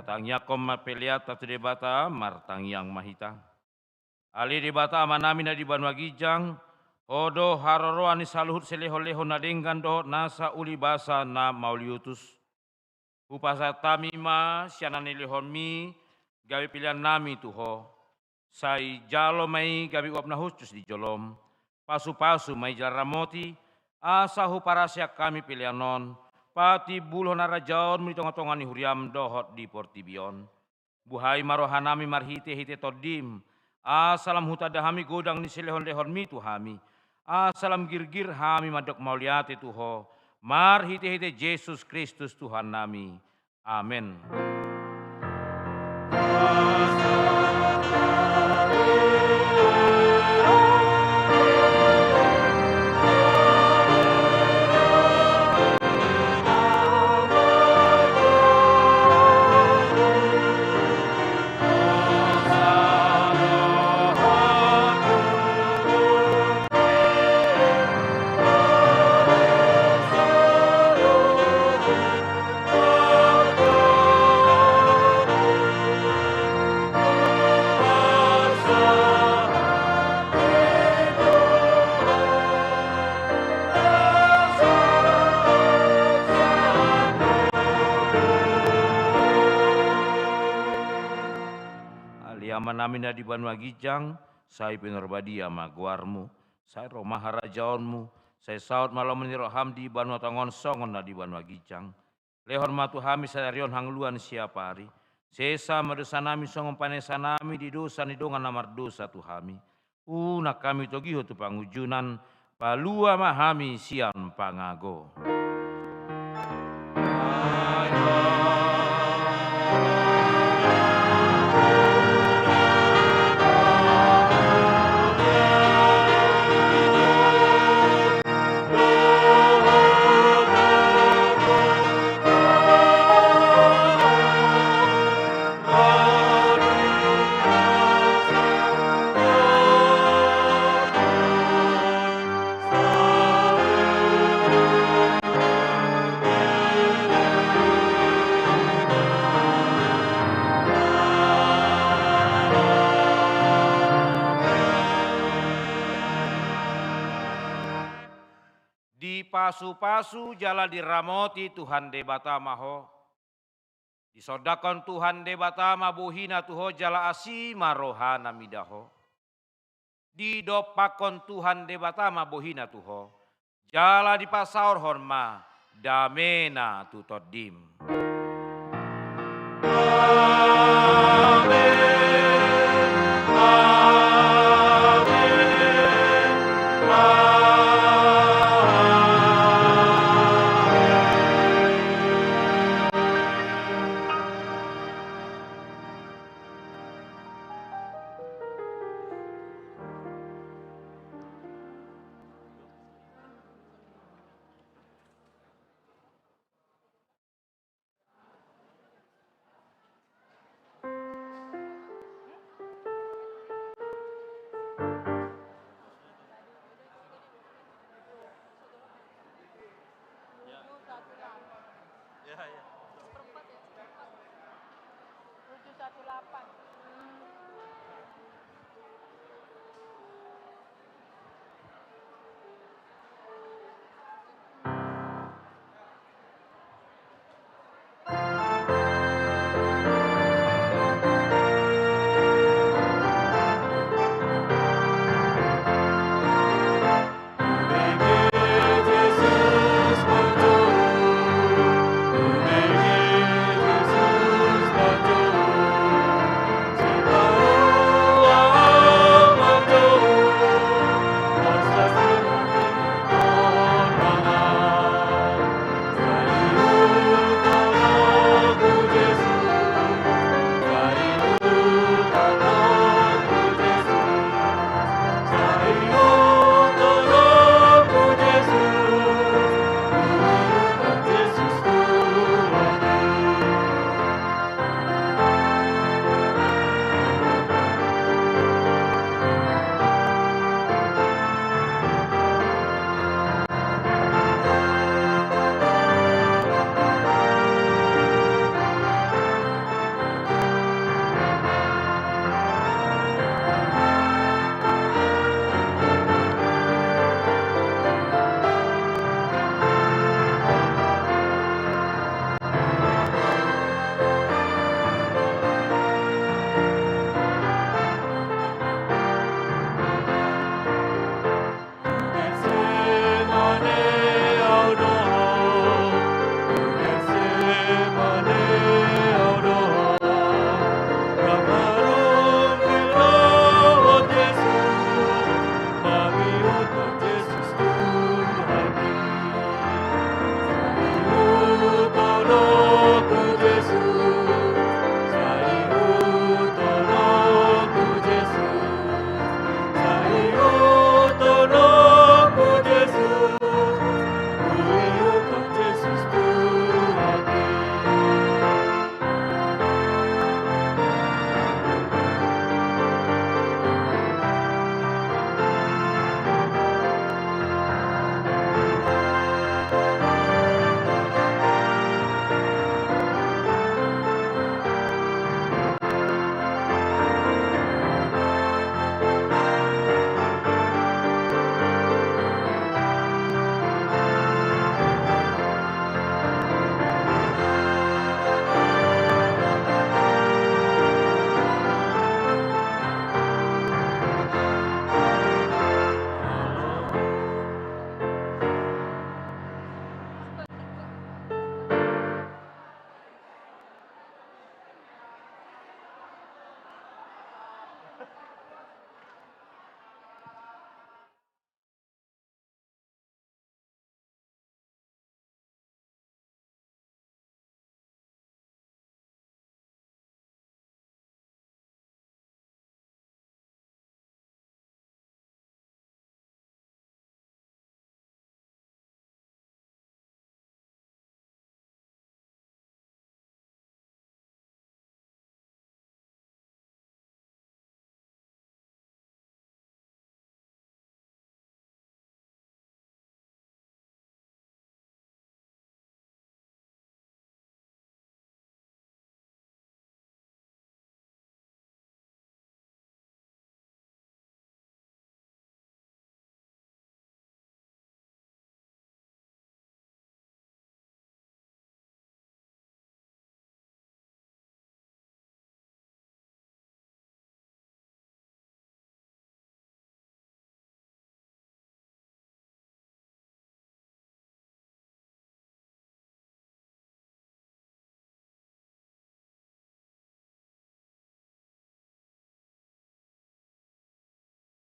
Tangiangkon ma peleanta tu Debata, martangiang ma hita. Ale Debata Amanami na di banua ginjang, Ho do haroroan ni saluhut silehonlehon na denggan dohot nasa ulibasa na mauliutus. Hupasahat hami ma sian na nilehonmi gabe peleannami tu Ho. Sai jalo ma i gabe uap na hushus di jolom. Pasupasu ma i jala ramoti, asa huparaseang hami pelean on patimbulhon harajaonmu di tongatonga ni huriam dohot di portibi on. Buhai ma rohanami marhitehite Tondim, asa lam hutanda hami godang ni silehonlehonmi tu hami, asa lam girgir hami mandok mauliate tu Ho, marhitehite Jesus Kristus Tuhannami. Amen. Ale Amanami na di banua ginjang, sai pinarbadia ma goarmu, sai ro ma harajaonmu, sai saut ma lomo ni roham di banua tonga on songon na di banua ginjang. Lehon ma tu hami sadari on hangoluan siapari. Sesa ma dosanami songon panesanami di dosa ni dongan na mardosa tu hami. Unang hami togihon tu pangunjunan, palua ma hami sian pangago. Dipasupasu jala diramoti Tuhan Debata ma ho. Disondangkon Tuhan Debata ma bohina tu ho jala asi ma rohana mida ho. Didompakkon Tuhan Debata ma bohina tu ho, jala dipasaorhon ma damena tu tondim. Amen. Amen. Amen. Ya, ya. Tujuh satu delapan.